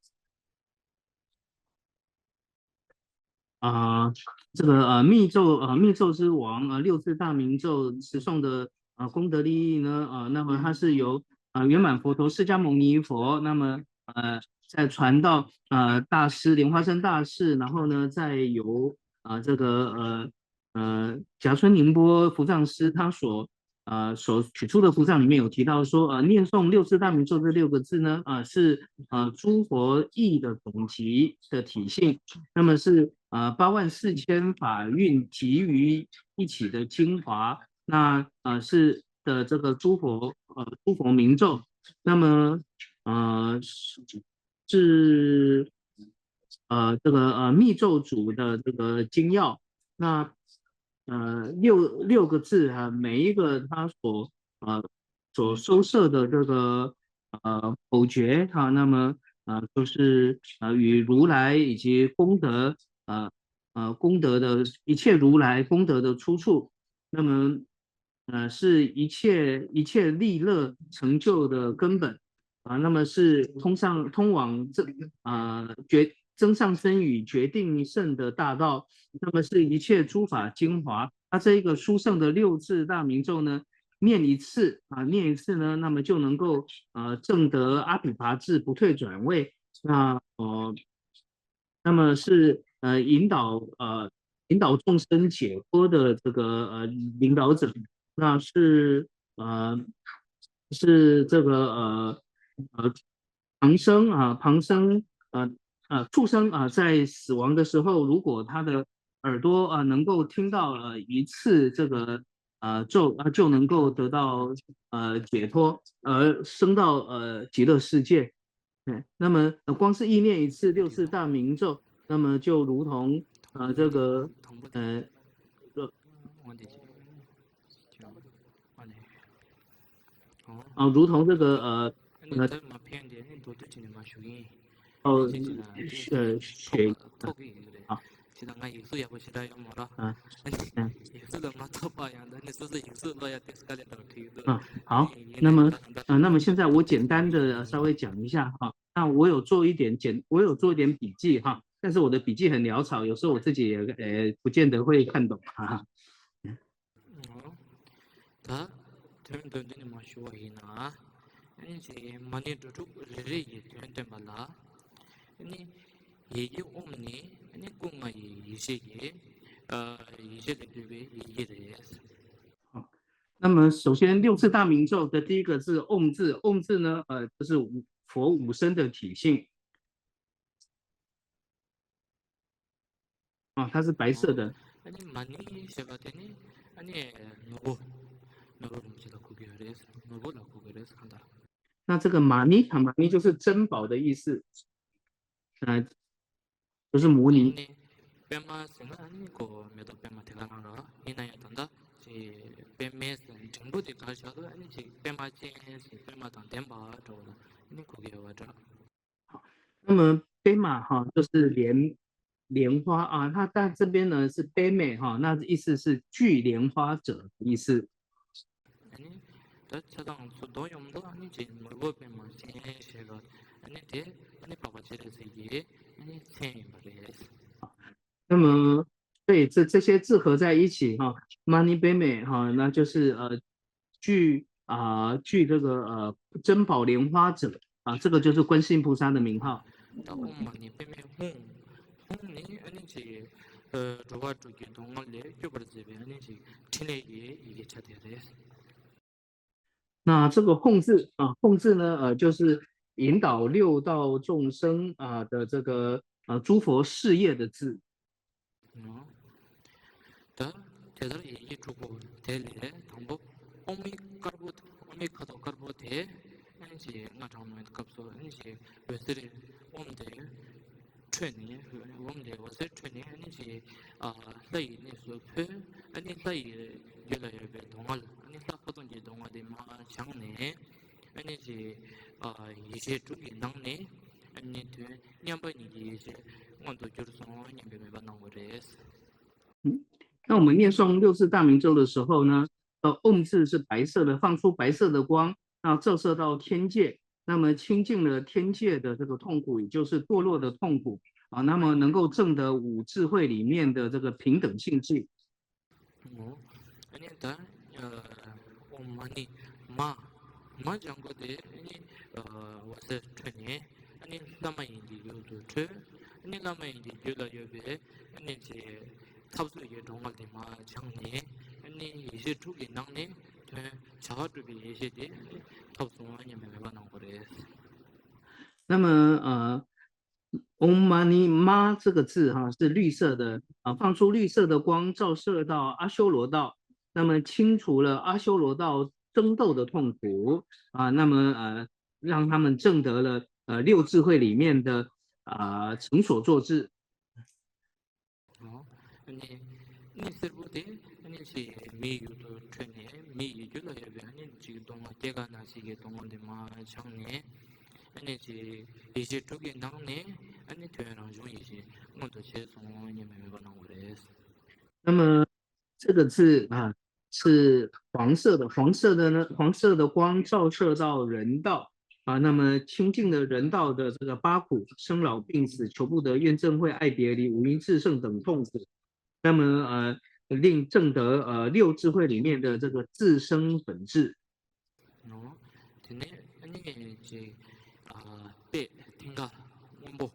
啊、这个呃密咒呃密咒之王呃六字大明咒持诵的呃功德利益呢呃那么它是由呃圆满佛陀释迦牟尼佛那么呃再传到呃大师莲花生大师，然后呢再由啊、呃这个呃呃夹村宁波伏藏师他所呃所取出的伏藏里面有提到说呃念诵六字大明咒这六个字呢啊、呃是呃诸佛意的总集的体现，那么是呃八万四千法运集于一起的精华，那呃是的这个诸佛呃诸佛明咒，那么呃是是呃这个呃密咒组的这个精要，那呃六六个字啊，每一个它所呃所收摄的这个呃口诀哈，那么呃就是呃与如来以及功德呃呃功德的一切如来功德的出处，那么呃是一切一切利乐成就的根本啊，那么是通上通往这啊决增上生与决定胜的大道，那么是一切诸法精华。它这一个殊胜的六字大明咒呢，念一次啊，念一次呢，那么就能够呃证得阿鞞陀智不退转位。那呃，那么是呃引导呃引导众生解脱的这个呃领导者，那是呃是这个呃呃旁生啊旁生呃呃畜生啊，在死亡的时候，如果他的耳朵啊能够听到呃一次这个呃咒啊，就能够得到呃解脱，而升到呃极乐世界。哎，那么呃光是意念一次六字大明咒，那么就如同呃这个呃。 ཨ། 如同这个呃呃哦呃雪啊。 啊，好，那么呃，那么现在我简单的稍微讲一下哈。那我有做一点简，我有做一点笔记哈，但是我的笔记很潦草，有时候我自己也呃不见得会看懂哈。 ད་དོན་དོན་དེ་ནི་མ་ཞུ་བ་ཡིན་ན། ཨ་ནི་ཅིག་མ་ཎི་འགྲོ་དྲུག་རེ་རེ་ཡི་དོན་སྟོན་པ་ལ། ཨ་ནི་ཡི་གེ་ཨོཾ་ནི་ཨ་ནི་སྐུ་ལྔ་ཡི་ཡེ་ཤེས་ཀྱི་ཨ་ཡེ་ཤེས་ལས་གྲུབ་པའི་ཡི་གེ་རེད། 那么，首先六字大明咒的第一个字“嗡”字，“嗡”字呢，呃，就是佛无身的体性。 啊，它是白色的。 ཨ་ནི་མ་ཎི་ཞེས་པ་དེ་ནི་ཨ་ནི་ནོར་བུ། ནོར་བུ་རིན་པོ་ཆེ་ལ་གོ་གི་ཡོད་རེད། ནོར་བུ་ལ་གོ་གི་རེད་གང་ལྟར། 那这个玛尼卡，玛尼就是珍宝的意思，呃，就是摩尼。 ཨ་ནི་པདྨ་ཟེར་ན་ཨ་ནི་ཁོ་མེ་ཏོག་པདྨ་དེ་ག་རང་ར། ཡིན་ན་ཡང་ད་ལྟ་ཅིག་པདྨའི་འགྲེང་བུ་དེ་གར་བཞག་ཏུ་ཨ་ནི་ཅིག་པདྨ་ཅན་ཟེར་པདྨ་དང་ལྡན་པ་འདྲ་བོ་ལ་ཨ་ནི་གོ་གི་ཡོད་པ་འདྲ། 那么 པདྨ 哈，就是莲莲花啊，它但这边呢是 པདྨ 哈，那意思是聚莲花者的意思。 ཨ་ནི་ད་ཆ་ཚང་ཚོ་དོན་ཡོང་དུ་ཨ་ནི་ཅིག་ནོར་བུ་པདྨ་ཅན་ཞེས་པ་ཨ་ནི་དེ་ཨ་ནི་འཕགས་པ་སྤྱན་རས་གཟིགས་ཀྱི་ཨ་ནི་མཚན་ཡིན་པ་རེད། 那么，对，这这些字合在一起哈， མ་ཎི་པདྨ 哈，那就是呃聚啊、聚这个呃珍宝莲花者啊，这个就是观世音菩萨的名号。 ད་ཨོཾ་མ་ཎི་པདྨེ་ཧཱུྃ། ཧཱུྃ་ནི་ཨ་ནི་ཅིག་ཨ་འགྲོ་བ་དྲུག་གི་སྡུག་བསྔལ་ལས་སྐྱོབ་པར་མཛད་པའི་ཨ་ནི་ཅིག་ཕྲིན་ལས་ཀྱི་ཡི་གེ་ཆ་དེ་རེད། 那这个 ཧཱུྃ 字啊， ཧཱུྃ 字呢，呃，就是引导六道众生啊、的这个呃诸佛事业的字。 ད་དེ་ལྟར་ཡི་གེ་དྲུག་པོ་དེ་ལས་དང་པོ་ཨོཾ་མའི་དཀར་པོ་ཨོཾ་མའི་ཁ་དོག་དཀར་པོ་དེ་ཨ་ནི་ཅིག་སྔགས་བགྲང་ནས་སྐབས་སུ་ཨ་ནི་ཅིག་འོད་ཟེར་ཨོཾ་དེ་འཕྲོས་ནས་ཨོཾ་དེ་འོད་ཟེར་འཕྲོས་ནས་ཨ་ནི་ཅིག་ཨ་ལྷ་ཡི་གནས་སུ་འཕོས། ཨ་ནི་ལྷ་ཡི་རྒྱུད་ལ་ཡོད་པའི་སྡུག་བསྔལ་ཨ་ནི་ལྷ་འཁོར་སྟོང་གི་སྡུག་བསྔལ་དེ་མར་བྱང་ནས་ཨ་ནི་ཅིག་ཨ་ཡེ་ཤེས་དྲུག་གི་ནང་ནས་ཨ་ནི་དོན་མཉམ་པ་ཉིད་ཀྱི་ཡེ་ཤེས་མངོན་དུ་གྱུར་སོང་སྙམ་པའི་མོས་པ་གནང་བ་རེད། 那我们念诵六字大明咒的时候呢，呃，ôm字是白色的，放出白色的光，那照射到天界，那么清净了天界的这个痛苦，也就是堕落的痛苦。啊，那么能够证得五智慧里面的这个平等性智。 ཨོ། ཨ་ནི་ད་ཨོཾ་མ་ཎི་མ། མ་སྦྱང་པོ་དེ་ཨ་ནི་འོད་ཟེར་འཕྲོས་ནས་ཨ་ནི་བླ་མ་ཡིན་གྱི་རྒྱུད་དུ་འཕྲོས། ཨ་ནི་བླ་མ་ཡིན་གྱི་རྒྱུད་ལ་ཡོད་པའི་ཨ་ནི་ཅི་ཐབས་ཚུལ་གྱི་སྒྲོན་མ་དེ་མར་སྦྱངས་ནས་ཨ་ནི་ཡེ་ཤེས་དྲུག་གི་ནང་ནས་དོན་བྱ་བ་སྒྲུབ་པའི་ཡེ་ཤེས་དེ་ཐོབ་སོང་སྙམ་པའི་མོས་པ་གནང་དགོས་རེད། 那么呃， Om Mani Ma 这个字哈，是绿色的啊，放出绿色的光，照射到阿修罗道，那么清除了阿修罗道争斗的痛苦啊，那么呃，让他们证得了呃六智慧里面的啊成所作智。 ཨོ། ཨ་ནི་གཉིད་སེར་པོ་དེ་ཨ་ནི་ཅི་མིའི་ཡུལ་དུ་འཕྲོས་ནས་མི་ཡི་རྒྱུད་ལ་ཡོད་པའི་ཨ་ནི་ཅི་སྡུག་བསྔལ་སྐྱེ་རྒ་ན་འཆི་གི་སྡུག་བསྔལ་དེ་མར་སྦྱངས་ནས་ཨ་ནི་ཅི་ཡེ་ཤེས་དྲུག་གི་ནང་ནས་ཨ་ནི་དོན་རང་བྱུང་ཡེ་ཤེས་མངོན་དུ་བྱས་སོང་སྙམ་པའི་མོས་པ་གནང་དགོས་རེད། 那么这个字啊，是黄色的，黄色的呢，黄色的光照射到人道啊，那么清净的人道的这个八苦、生老病死、求不得、怨憎会、爱别离、五阴炽盛等痛苦，那么呃，令证得呃六智慧里面的这个自生本智。 ཨོ། དེ་ནས་ཨ་ནི་ཅིག་ཨ་དཔེ་མཐིང་ག་སྔོན་པོ།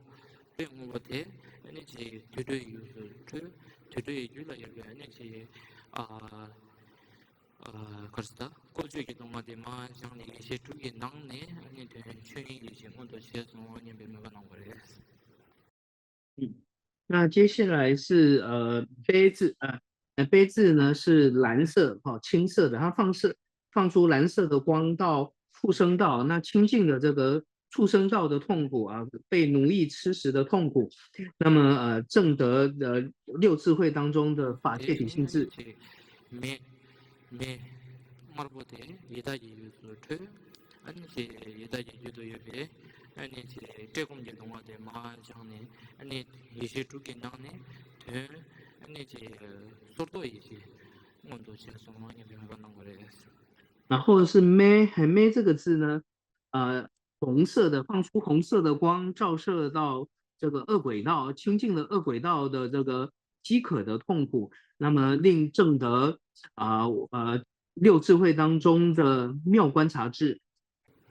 དཔེ་སྔོན་པོ་དེ་ཨ་ནི་ཅིག་དུད་འགྲོའི་ཡུལ་དུ་འཕྲོས། དུད་འགྲོའི་རྒྱུད་ལ་ཡོད་པའི་ཨ་ནི་ཅིག་ཨ་ཨ་ག་རེ་ཟེར་ད། བཀོལ་སྤྱོད་ཀྱི་སྡུག་བསྔལ་དེ་མར་སྦྱངས་ནས་ཡེ་ཤེས་དྲུག་གི་ནང་ནས་ཨ་ནི་དོན་ཆོས་ཉིད་ཡེ་ཤེས་མངོན་དུ་བྱས་སོང་སྙམ་པའི་མོས་པ་གནང་དགོས་རེད། 嗯，那接下来是呃悲字啊，呃悲字呢是蓝色哈、青色的，它放射放出蓝色的光到畜生道，那清净的这个畜生道的痛苦啊，被奴役吃食的痛苦，那么呃证得呃六智慧当中的法界体性智。 མེ། མེ་དམར་པོ་དེ་ཡི་དྭགས་ཀྱི་ཡུལ་དུ་འཕྲོས། ཨ་ནི་ཅི་ཡི་དྭགས་ཀྱི་རྒྱུད་དུ་ཡོད་པའི་ཨ་ནི་ཅི་བཀྲེས་སྐོམ་གྱི་སྡུག་བསྔལ་དེ་མར་སྦྱངས་ནས་ཨ་ནི་ཡེ་ཤེས་དྲུག་གི་ནང་ནས་དོན་ཨ་ནི་ཅི་སོར་རྟོག་ཡེ་ཤེས་མངོན་དུ་བྱས་སོང་སྙམ་པའི་མོས་པ་གནང་དགོས་རེད། 然后是咩，嘿咩这个字呢，呃，红色的，放出红色的光，照射到这个恶鬼道，清净的恶鬼道的这个饥渴的痛苦，那么令证得啊呃六智慧当中的妙观察智。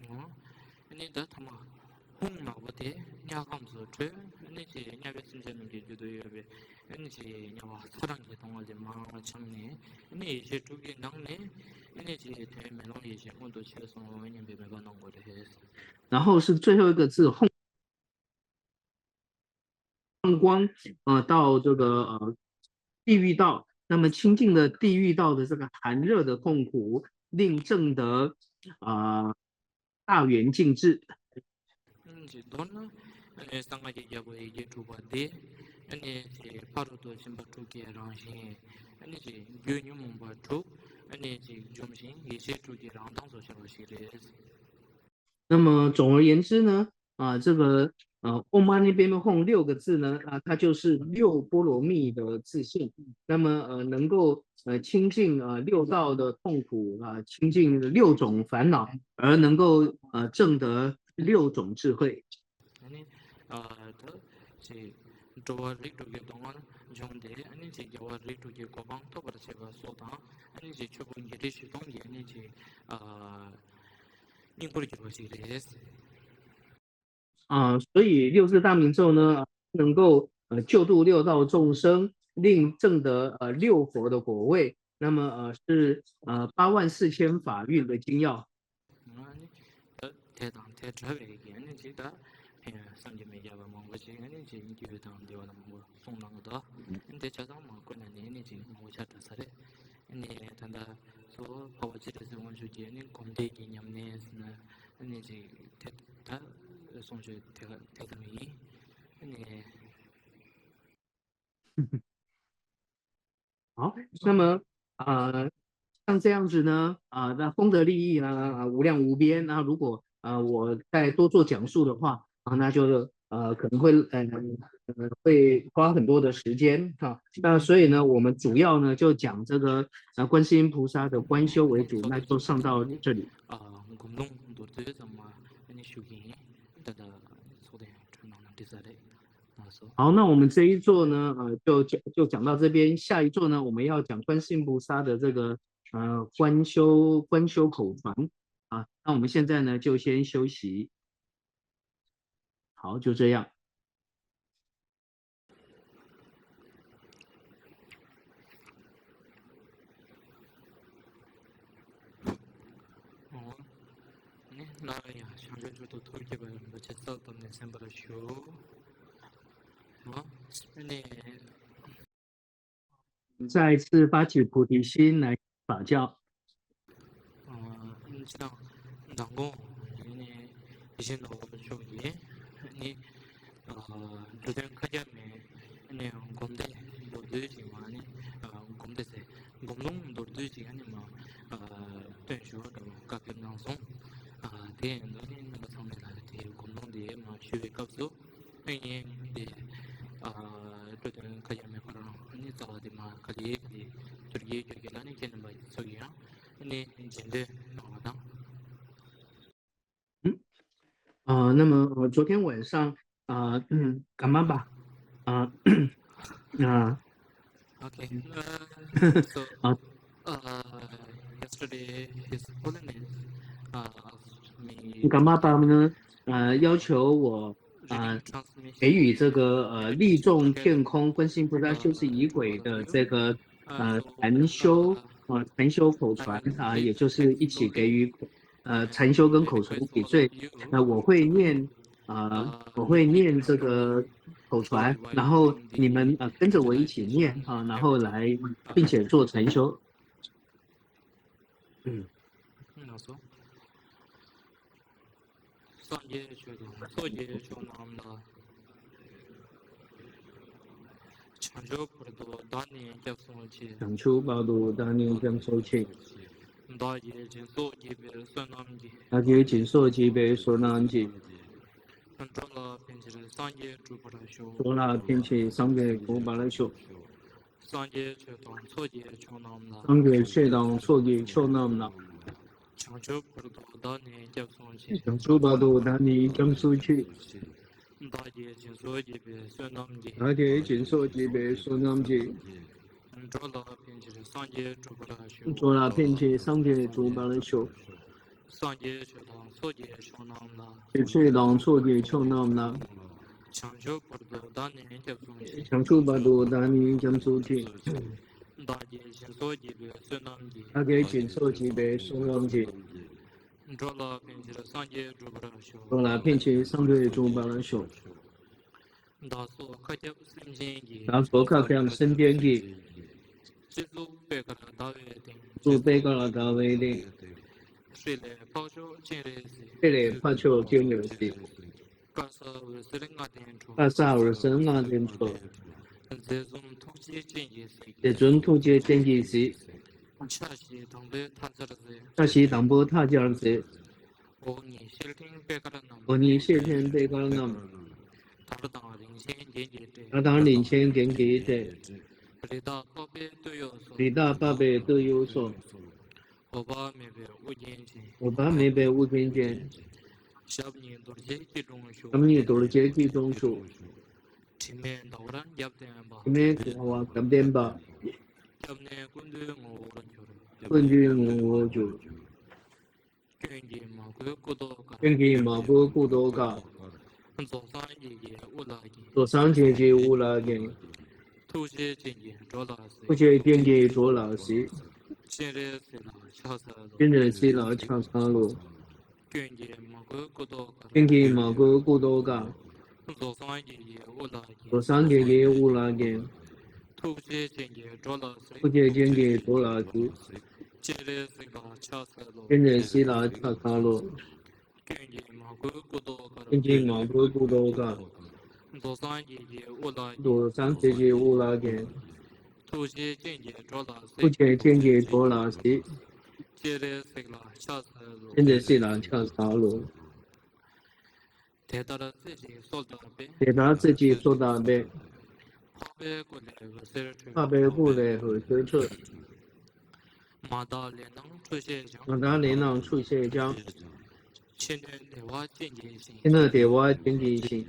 ཨོ། ཨ་ནི་ད་ཐ་མ་ཧཱུྃ་ནག་པོ་དེ་དམྱལ་ཁམས་སུ་འཕྲོས། ཨ་ནི་ཅི་དམྱལ་བའི་སེམས་ཅན་རྣམས་ཀྱི་རྒྱུད་དུ་ཡོད་པའི་ཨ་ནི་ཅི་དམྱལ་བ་ཚ་གྲང་གི་སྡུག་བསྔལ་དེ་མར་སྦྱངས་ནས་ཨ་ནི་ཡེ་ཤེས་དྲུག་གི་ནང་ནས་ཨ་ནི་ཅི་དོན་མེ་ལོང་ཡེ་ཤེས་མངོན་དུ་བྱས་སོང་སྙམ་པའི་མོས་པ་གནང་དགོས་རེད། 然后是最后一个字，吽 放光，呃，到这个呃地狱道，那么清净的地狱道的这个寒热的痛苦，令证得啊、呃大圆镜智。 ཨ་ནི་ཅི་མདོར་ན་ཨ་ནི་གསང་སྔགས་ཀྱི་རྒྱལ་པོ་ཡི་གེ་དྲུག་པ་དེ་ཨ་ནི་ཅི་ཕ་རོལ་ཏུ་ཕྱིན་པ་དྲུག་གི་རང་བཞིན། ཨ་ནི་ཅི་རྒྱུ་ཉོན་མོངས་པ་དྲུག་ཨ་ནི་ཅི་འཇོམས་ཤིང་ཡེ་ཤེས་དྲུག་གི་རང་མདངས་སུ་ཤར་བ་ཞིག་རེད། 那么总而言之呢，啊，这个呃 Om Mani Padme Hum 六个字呢，啊，它就是六波罗蜜的自性。那么呃，能够呃清净呃六道的痛苦啊，清净六种烦恼，而能够呃证得六种智慧。 ཨ་ནི་ཨ་ད་ཅི་འགྲོ་བ་རིགས་དྲུག་གི་སྡུག་བསྔལ་སྦྱངས་ཏེ་ཨ་ནི་ཅི་རྒྱལ་བ་རིགས་དྲུག་གི་གོ་འཕང་ཐོབ་པར་བྱེད་པ་སོགས་དང་ཨ་ནི་ཅི་ཆོས་སྐུ་ཉི་ཁྲི་བཞི་སྟོང་གི་ཨ་ནི་ཅི་ཨ་སྙིང་པོར་གྱུར་པ་ཞིག་རེད། 啊，所以六字大明咒呢，能够呃救度六道众生，令证得呃六佛的果位，那么呃是呃八万四千法运的精要。 ཨ་ནི་ད་དེ་དང་དེ་འདྲ་བའི་གི་ཨ་ནི་ཅིག་ད་བསམ་གྱིས་མི་ཁྱབ་པ་མང་པོ་ཅིག་ཨ་ནི་ཅིག་རྒྱུད་དང་འདི་བ་ལ་མང་པོ་གསུངས་གནང་གི་འདུག་ཨ་ནི་དེ་ཆ་ཚང་མ་བཀོད་ན་ནི་ཨ་ནི་ཅིག་མང་པོ་ཆགས་འགྲོ་ས་རེད། ཨ་ནི་ད་ལྟ་གཙོ་བོ་འཕགས་པ་སྤྱན་རས་གཟིགས་དབང་ཕྱུག་གི་ཨ་ནི་སྒོམ་བཟླས་ཀྱི་ཉམས་ལེན་ཟེར་ན་ཨ་ནི་ཅིག་དེ་ད་གསུང་ཆོས་དེ་ག་དེ་ཙམ་ཡིན། ཨ་ནི། 好，那么呃，像这样子呢，啊、那功德利益呢，啊、无量无边。那如果呃我再多做讲述的话，啊、那就是呃可能会呃呃会花很多的时间哈。那所以呢，我们主要呢就讲这个呃观世音菩萨的观修为主，那就上到这里。 ཨ་སྒོམ་ལུང་མདོར་བསྡུས་ཙམ་མ་ཨ་ནི་ཞུ་གི་ཡིན། ད་ལྟ་ཚོགས་གདན་འཕྲོད་གནང་ན་འགྲིག་ས་རེད། 好，那我们这一座呢，呃，就讲就讲到这边。下一座呢，我们要讲观世音菩萨的这个呃观修观修口传啊。那我们现在呢就先休息。好，就这样。 ཨོ། ནི་སླར་ཡང་བྱང་ཆུབ་མཆོག་ཏུ་ཐུགས་བསྐྱེད་པ་རིན་པོ་ཆེ་རྩ་བ་ཐོབ་ནས་གསན་པར་ཞུ། ཨོ། ནི། 再次发起菩提心来法教。 ཨོ། ནི་ཅང་མདང་དགོང་ནི་ཡིད་བཞིན་ནོར་བུ་མཆོག་གིས་ནི། ཨ། འབྲུ་དོན་མཁའ་ཁྱབ་མའི་ནི་སྒོམ་བཟླས་མདོར་བསྡུས་ཤིག་མ་ནི། ཨ། སྒོམ་བཟླས་ཟེར། སྒོམ་ལུང་མདོར་བསྡུས་ཤིག་ནི་མ། ཨ། སྟོན་ཞུ་བ་འདྲ་བོ་བཀའ་ཕེབས་གནང་སོང་། ཨ། དེ་ཡིན་དུས་ནི་རྣམ་པ་ཚང་མས་ལ་དེའི་སྒོམ་ལུང་དེ་མ་ཞུ་བའི་སྐབས་སུ། ཨ་ནི་དེ། ཨ། འབྲུ་དོན་མཁའ་ཁྱབ་མའི་བར་ནི་རྩ་བ་དེ་མ་ག་ལེ་ག་ལེ་བསྒྱུར་གྱི་བསྒྱུར་གྱི་ལ་ནི་ཁྱེད་རྣམ་པ་ཚོ་གིས་ཡང་ནི་རྗེས་ཟློས་གནང་བ་དང་། 嗯，啊，那么呃，昨天晚上啊，嗯，干嘛吧？啊，啊， Okay. Uh, so, 啊， uh, yesterday, His Holiness, uh, asked me 干嘛吧呢？呃，要求我啊， reading translation 给予这个呃，力众天空观世音菩萨休息仪轨的这个呃禅修啊，禅修口传啊，也就是一起给予呃禅修跟口传给最。那我会念啊，我会念这个口传，然后你们呃跟着我一起念啊，然后来并且做禅修。嗯。 སངས་རྒྱས་ཆོས་དང་ཚོགས་ཀྱི་མཆོག་རྣམས་ལ། བྱང་ཆུབ་བར་དུ་བདག་ནི་སྐྱབས་སུ་མཆི། བྱང་ཆུབ་བར་དུ་བདག་ནི་སྐྱབས་སུ་མཆི། བདག་གིས་སྦྱིན་སོགས་བགྱིས་པའི་བསོད་ནམས་ཀྱིས། བདག་གིས་སྦྱིན་སོགས་བགྱིས་པའི་བསོད་ནམས་ཀྱིས། འགྲོ་ལ་ཕན་ཕྱིར་སངས་རྒྱས་འགྲུབ་པར་ཤོག་འགྲོ་ལ་ཕན་ཕྱིར་སངས་རྒྱས་འགྲུབ་པར་ཤོག་སངས་རྒྱས་ཆོས་དང་ཚོགས་ཀྱི་མཆོག་རྣམས་ལ། སངས་རྒྱས་ཆོས་དང་ཚོགས་ཀྱི་མཆོག་རྣམས་ལ། བྱང་ཆུབ་བར་དུ་བདག་ནི་སྐྱབས་སུ་མཆི། བྱང་ཆུབ་བར་དུ་བདག་ནི་སྐྱབས་སུ་མཆི། བདག་གིས་སྦྱིན་སོགས་བགྱིས་པའི་བསོད་ནམས་ཀྱིས། བདག་གིས་སྦྱིན་སོགས་བགྱིས་པའི་བསོད་ནམས་ཀྱིས། འགྲོ་ལ་ཕན་ཕྱིར་སངས་རྒྱས་འགྲུབ་པར་ཤོག་འགྲོ་ལ་ཕན་ཕྱིར་སངས་རྒྱས་འགྲུབ་པར་ཤོག་སངས་རྒྱས་ཆོས་དང་ཚོགས་ཀྱི་མཆོག་རྣམས་ལ། ཆོས་དང་ཚོགས་ཀྱི་མཆོག་རྣམས་ལ། བྱང་ཆུབ་བར་དུ་བདག་ནི་སྐྱབས་སུ་མཆི། བྱང་ཆུབ་བར་དུ་བདག་ནི་སྐྱབས་སུ་མཆི། བདག་གིས་སྦྱིན་སོགས་བགྱིས་པའི་བསོད་ནམས་ཀྱིས། བདག་གིས་སྦྱིན་སོགས་བགྱིས་པའི་བསོད་ནམས་ཀྱིས། འགྲོ་ལ་ཕན་ཕྱིར་སངས་རྒྱས་འགྲུབ་པར་ཤོག་འགྲོ་ལ་ཕན་ཕྱིར་སངས་རྒྱས་འགྲུབ་པར་ཤོག་བདག་སོགས་མཁའ་ཁྱབ་སེམས་ཅན་གྱི། བདག་སོགས་མཁའ་ཁྱབ་སེམས་ཅན་གྱི། སྤྱི་གཙུག་པད་དཀར་ཟླ་བའི་སྟེང་། གཙུག་པད་དཀར་ཟླ་བའི་སྟེང་། ཧྲཱི་ལས་འཕགས་མཆོག་སྤྱན་རས་གཟིགས། ཧྲཱི་ལས་འཕགས་མཆོག་སྤྱན་རས་གཟིགས། དཀར་ས་འོད་ཟེར་ལྔ་ལྡན་འཕྲོ། དཀར་ས་འོད་ཟེར་ལྔ་ལྡན་འཕྲོ། འཛིན་གསུམ་ཐུགས་རྗེའི་སྤྱན་གྱིས་གཟིགས། འཛིན་གསུམ་ཐུགས་རྗེའི་སྤྱན་གྱིས་གཟིགས། ཕྱག་བཞི་དང་པོས་ཐལ་སྦྱར་མཛད། ཕྱག་བཞི་དང་པོས་ཐལ་སྦྱར་མཛད། འོག་གཉིས་ཤེལ་ཕྲེང་པད་དཀར་བསྣམས། འོག་གཉིས་ཤེལ་ཕྲེང་པད་དཀར་བསྣམས། དར་དང་རིན་ཆེན་རྒྱན་གྱིས་སྤྲས། དར་དང་རིན་ཆེན་རྒྱན་གྱིས་སྤྲས། རི་དྭགས་པགས་པའི་སྟོད་གཡོགས་སོ། རི་དྭགས་པགས་པའི་སྟོད་གཡོགས་སོ། འོད་དཔག་མེད་པའི་དབུ་རྒྱན་ཅན། འོད་དཔག་མེད་པའི་དབུ་རྒྱན་ཅན། ཞབས་གཉིས་རྡོ་རྗེའི་སྐྱིལ་ཀྲུང་བཞུགས། ཞབས་གཉིས་རྡོ་རྗེའི་སྐྱིལ་ཀྲུང་བཞུགས། དྲི་མེད་ཟླ་བར་རྒྱབ་བརྟེན་པ། དྲི་མེད་ཟླ་བར་རྒྱབ་བརྟེན་པ། སྐྱབས་གནས་ཀུན་འདུས་ངོ་བོར་གྱུར། ཀུན་འདུས་ངོ་བོར་གྱུར། སྐྱོན་གྱིས་མ་གོས་སྐུ་མདོག་དཀར། སྐྱོན་གྱིས་མ་གོས་སྐུ་མདོག་དཀར། རྫོགས་སངས་རྒྱས་ཀྱི་དབུ་ལ་བརྒྱན། རྫོགས་སངས་རྒྱས་ཀྱི་དབུ་ལ་བརྒྱན། ཐུགས་རྗེའི་སྤྱན་གྱིས་འགྲོ་ལ་གཟིགས། ཐུགས་རྗེའི་སྤྱན་གྱིས་འགྲོ་ལ་གཟིགས། སྤྱན་རས་གཟིགས་ལ་ཕྱག་འཚལ་ལོ། སྤྱན་རས་གཟིགས་ལ་ཕྱག་འཚལ་ལོ། སྐྱོན་གྱིས་མ་གོས་སྐུ་མདོག་དཀར། སྐྱོན་གྱིས་མ་གོས་སྐུ་མདོག་དཀར། རྫོགས་སངས་རྒྱས་ཀྱི་དབུ་ལ་བརྒྱན། རྫོགས་སངས་རྒྱས་ཀྱི་དབུ་ལ་བརྒྱན། ཐུགས་རྗེའི་སྤྱན་གྱིས་འགྲོ་ལ་གཟིགས། ཐུགས་རྗེའི་སྤྱན་གྱིས་འགྲོ་ལ་གཟིགས། སྤྱན་རས་གཟིགས་ལ་ཕྱག་འཚལ་ལོ། སྤྱན་རས་གཟིགས་ལ་ཕྱག་འཚལ་ལོ། སྐྱོན་གྱིས་མ་གོས་སྐུ་མདོག་དཀར། སྐྱོན་གྱིས་མ་གོས་སྐུ་མདོག་དཀར། རྫོགས་སངས་རྒྱས་ཀྱི་དབུ་ལ་བརྒྱན། རྫོགས་སངས་རྒྱས་ཀྱི་དབུ་ལ་བརྒྱན། ཐུགས་རྗེའི་སྤྱན་གྱིས་འགྲོ་ལ་གཟིགས། ཐུགས་རྗེའི་སྤྱན་གྱིས་འགྲོ་ལ་གཟིགས། སྤྱན་རས་གཟིགས་ལ་ཕྱག་འཚལ་ལོ། སྤྱན་རས་གཟིགས་ལ་ཕྱག་འཚལ་ལོ། དེ་ལྟར་རྩེ་གཅིག་གསོལ་བཏབ་པས། དེ་ལྟར་རྩེ་གཅིག་གསོལ་བཏབ་པས། འཕགས་པའི་སྐུ་ལས་འོད་ཟེར་འཕྲོས། འཕགས་པའི་སྐུ་ལས་འོད་ཟེར་འཕྲོས། མ་དག་ལས་སྣང་འཁྲུལ་ཤེས་ཀྱང་། མ་དག་ལས་སྣང་འཁྲུལ་ཤེས་ཀྱང་། ཕྱི་སྣོད་བདེ་བ་ཅན་གྱི་ཞིང་། ཕྱི་སྣོད་བདེ་བ་ཅན་གྱི་ཞིང་།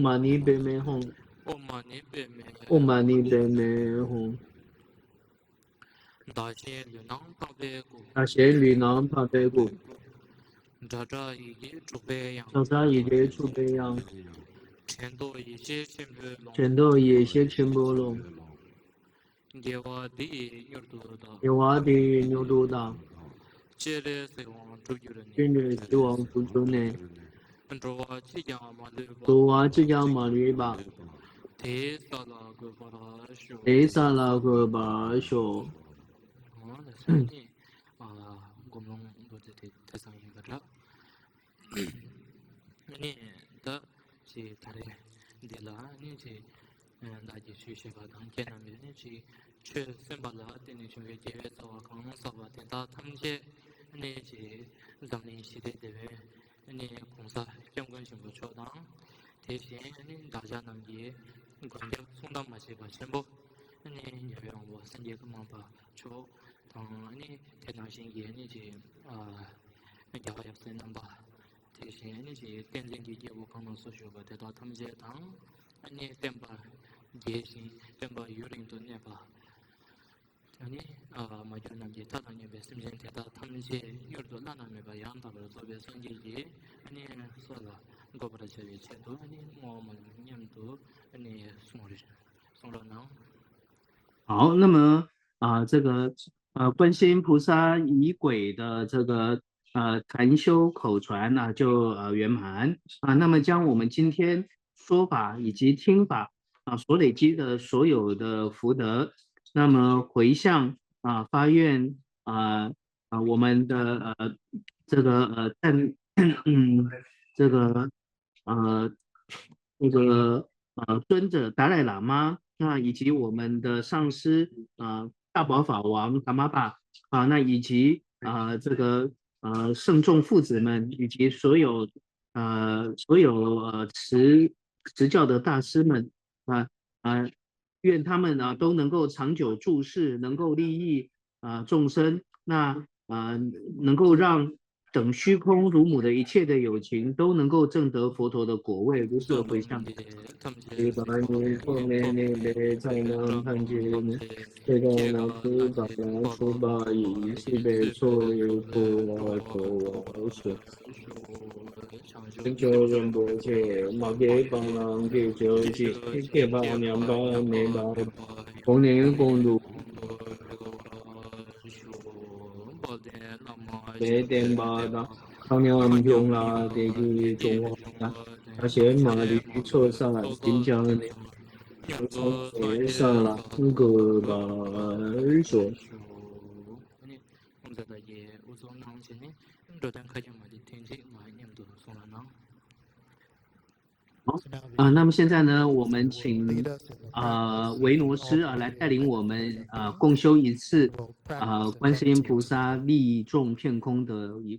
ཨོཾ་མ་ཎི་པདྨེ་ཧཱུྃ། ཨོཾ་མ་ཎི་པདྨེ། ཨོཾ་མ་ཎི་པདྨེ་ཧཱུྃ། བདག་གཞན་ལུས་ནང་འཕགས་པའི་སྐུ། བདག་གཞན་ལུས་ནང་འཕགས་པའི་སྐུ། སྒྲ་གྲགས་ཡི་གེ་དྲུག་པའི་དབྱངས། སྒྲ་གྲགས་ཡི་གེ་དྲུག་པའི་དབྱངས། དྲན་རྟོག་ཡེ་ཤེས་ཆེན་པོའི་ཀློང་། དྲན་རྟོག་ཡེ་ཤེས་ཆེན་པོའི་ཀློང་། དགེ་བ་འདི་ཡིས་མྱུར་དུ་བདག་དགེ་བ་འདི་ཡིས་མྱུར་དུ་བདག་སྤྱན་རས་གཟིགས་དབང་གྲུབ་གྱུར་ནས། སྤྱན་རས་གཟིགས་དབང་གྲུབ་གྱུར་ནས། འགྲོ་བ་གཅིག་ཀྱང་མ་ལུས་པ། འགྲོ་བ་གཅིག་ཀྱང་མ་ལུས་པ། དེའི་ས་ལ་འགོད་པར་ཤོག་དེའི་ས་ལ་འགོད་པར་ཤོག་འོ་ལགས་སོ། ཨ་ནི་ཨ་སྒོམ་ལུང་མདོ་སྡེ་དེ་དེ་ཙམ་ཡིན་པ་འདྲ། ཨ་ནི་ད་ཅིག་ད་རེས་འདི་ལ་ཨ་ནི་ཅིག་བདག་གིས་ཆོས་བཤད་པ་དང་ཁྱེད་རྣམས་ཀྱིས་ནི་ཅིག་ཆོས་གསན་པ་ལ་བརྟེན་ནས་བྱུང་བའི་དགེ་བའི་རྩ་བ་གང་བསགས་པ་དེ་དག་ཐམས་ཅད་ནི་ཅིག་འཛམ་གླིང་ཞི་བདེ་སྡེ་བའི་ནི་གོང་ས་སྐྱབས་མགོན་ཆེན་པོ་མཆོག་དང་། དེ་བཞིན་ནི་བདག་ཅག་རྣམས་ཀྱི་མགོན་སྐྱབས་གསུང་རབ་མ་ཆད་པ་ཆེན་པོ་ནི་ཉེ་བའི་དབང་པོ་སངས་རྒྱས་ཀྱི་མ་པ་མཆོག་དང་ནི་དེ་ནང་བཞིན་གྱི་ནི་ཅིག་རྒྱལ་བ་ཡབ་སྲས་རྣམ་པ། དེ་བཞིན་ནི་ཅིག་བསྟན་འཛིན་གྱི་རྒྱལ་པོ་གང་ལ་སོགས་བཞུགས་པ་དེ་དག་ཐམས་ཅད་དང་། ཨ་ནི་བསྟན་པ་རྒྱས་ཤིང་བསྟན་པ་ཡུན་རིང་དུ་གནས་པ། ཨ་ནི་མ་གྱུར་ནམ་མཁའི་མཐའ་དང་མཉམ་པའི་སེམས་ཅན་དེ་དག་ཐམས་ཅད་མྱུར་དུ་བླ་ན་མེད་པ་ཡང་དག་པར་རྫོགས་པའི་སངས་རྒྱས་ཀྱི་ཨ་ནི་སོ་ལ་འགོད་པར་བྱ་བའི་ཆེད་དུ་ཨ་ནི་བསྔོ་བ་མ་ལུས་མཉམ་དུ་ཨ་ནི་གསུང་རོགས་གནང་། 好，那么啊，这个呃，观世音菩萨仪轨的这个呃禅修口传呢，就呃圆满啊。那么将我们今天说法以及听法啊所累积的所有的福德，那么回向啊发愿啊啊我们的呃这个呃赞嗯这个呃那个呃尊者达赖喇嘛啊，以及我们的上师啊大宝法王达玛巴啊，那以及啊这个呃圣众父子们，以及所有呃所有呃持持教的大师们啊啊，愿他们啊都能够长久住世，能够利益啊众生，那啊能够让等虚空如母的一切的有情都能够证得佛陀的果位，如是回向。 ཐམས་ཅད་ཀྱི་བདག་ཉིད་ཐོགས་མེད་ནས་ལས་ཚར་རྣམས་ཐམས་ཅད་ནི། ཁྱེད་རང་ནམ་མཁའི་མཐའ་ལ་འཕགས་པ་ཡི། སྲིད་པའི་མཚོ་ཡི་ཁོ་ལ་འགྲོ་བར་ཤོག་བྱང་ཆུབ་རིན་པོ་ཆེ་མ་སྐྱེས་པ་རྣམས་སྐྱེ་གྱུར་ཅིག་སྐྱེས་པ་ཉམས་པ་མེད་པར་གོང་ནས་གོང་དུ་དཔལ་ལྡན་བསྟན་པ་དང་། གང་ཉམས་གྱུར་ལ་དེ་ཡི་གྱུར་བ་དང་། བདག་གཞན་མ་ལུས་ཚོགས་བསགས་ཟིན་ཀྱང་ནི། ཡང་ཚོགས་ཀྱི་ས་ལ་འགོད་པར་ཤོག་ཨ་ནི་ཨོཾ་ཛ་ད་གི་དབུ་གཙུག་གནང་བྱས་ནས་འགྲོ་དོན་མཁའ་ཁྱབ་མ་དེ་ཐུན་གཅིག་མ་མཉམ་དུ་གསུང་རོགས་གནང་། 好，啊，那么现在呢，我们请呃维罗师啊来带领我们啊共修一次啊观世音菩萨利众遍空的仪轨。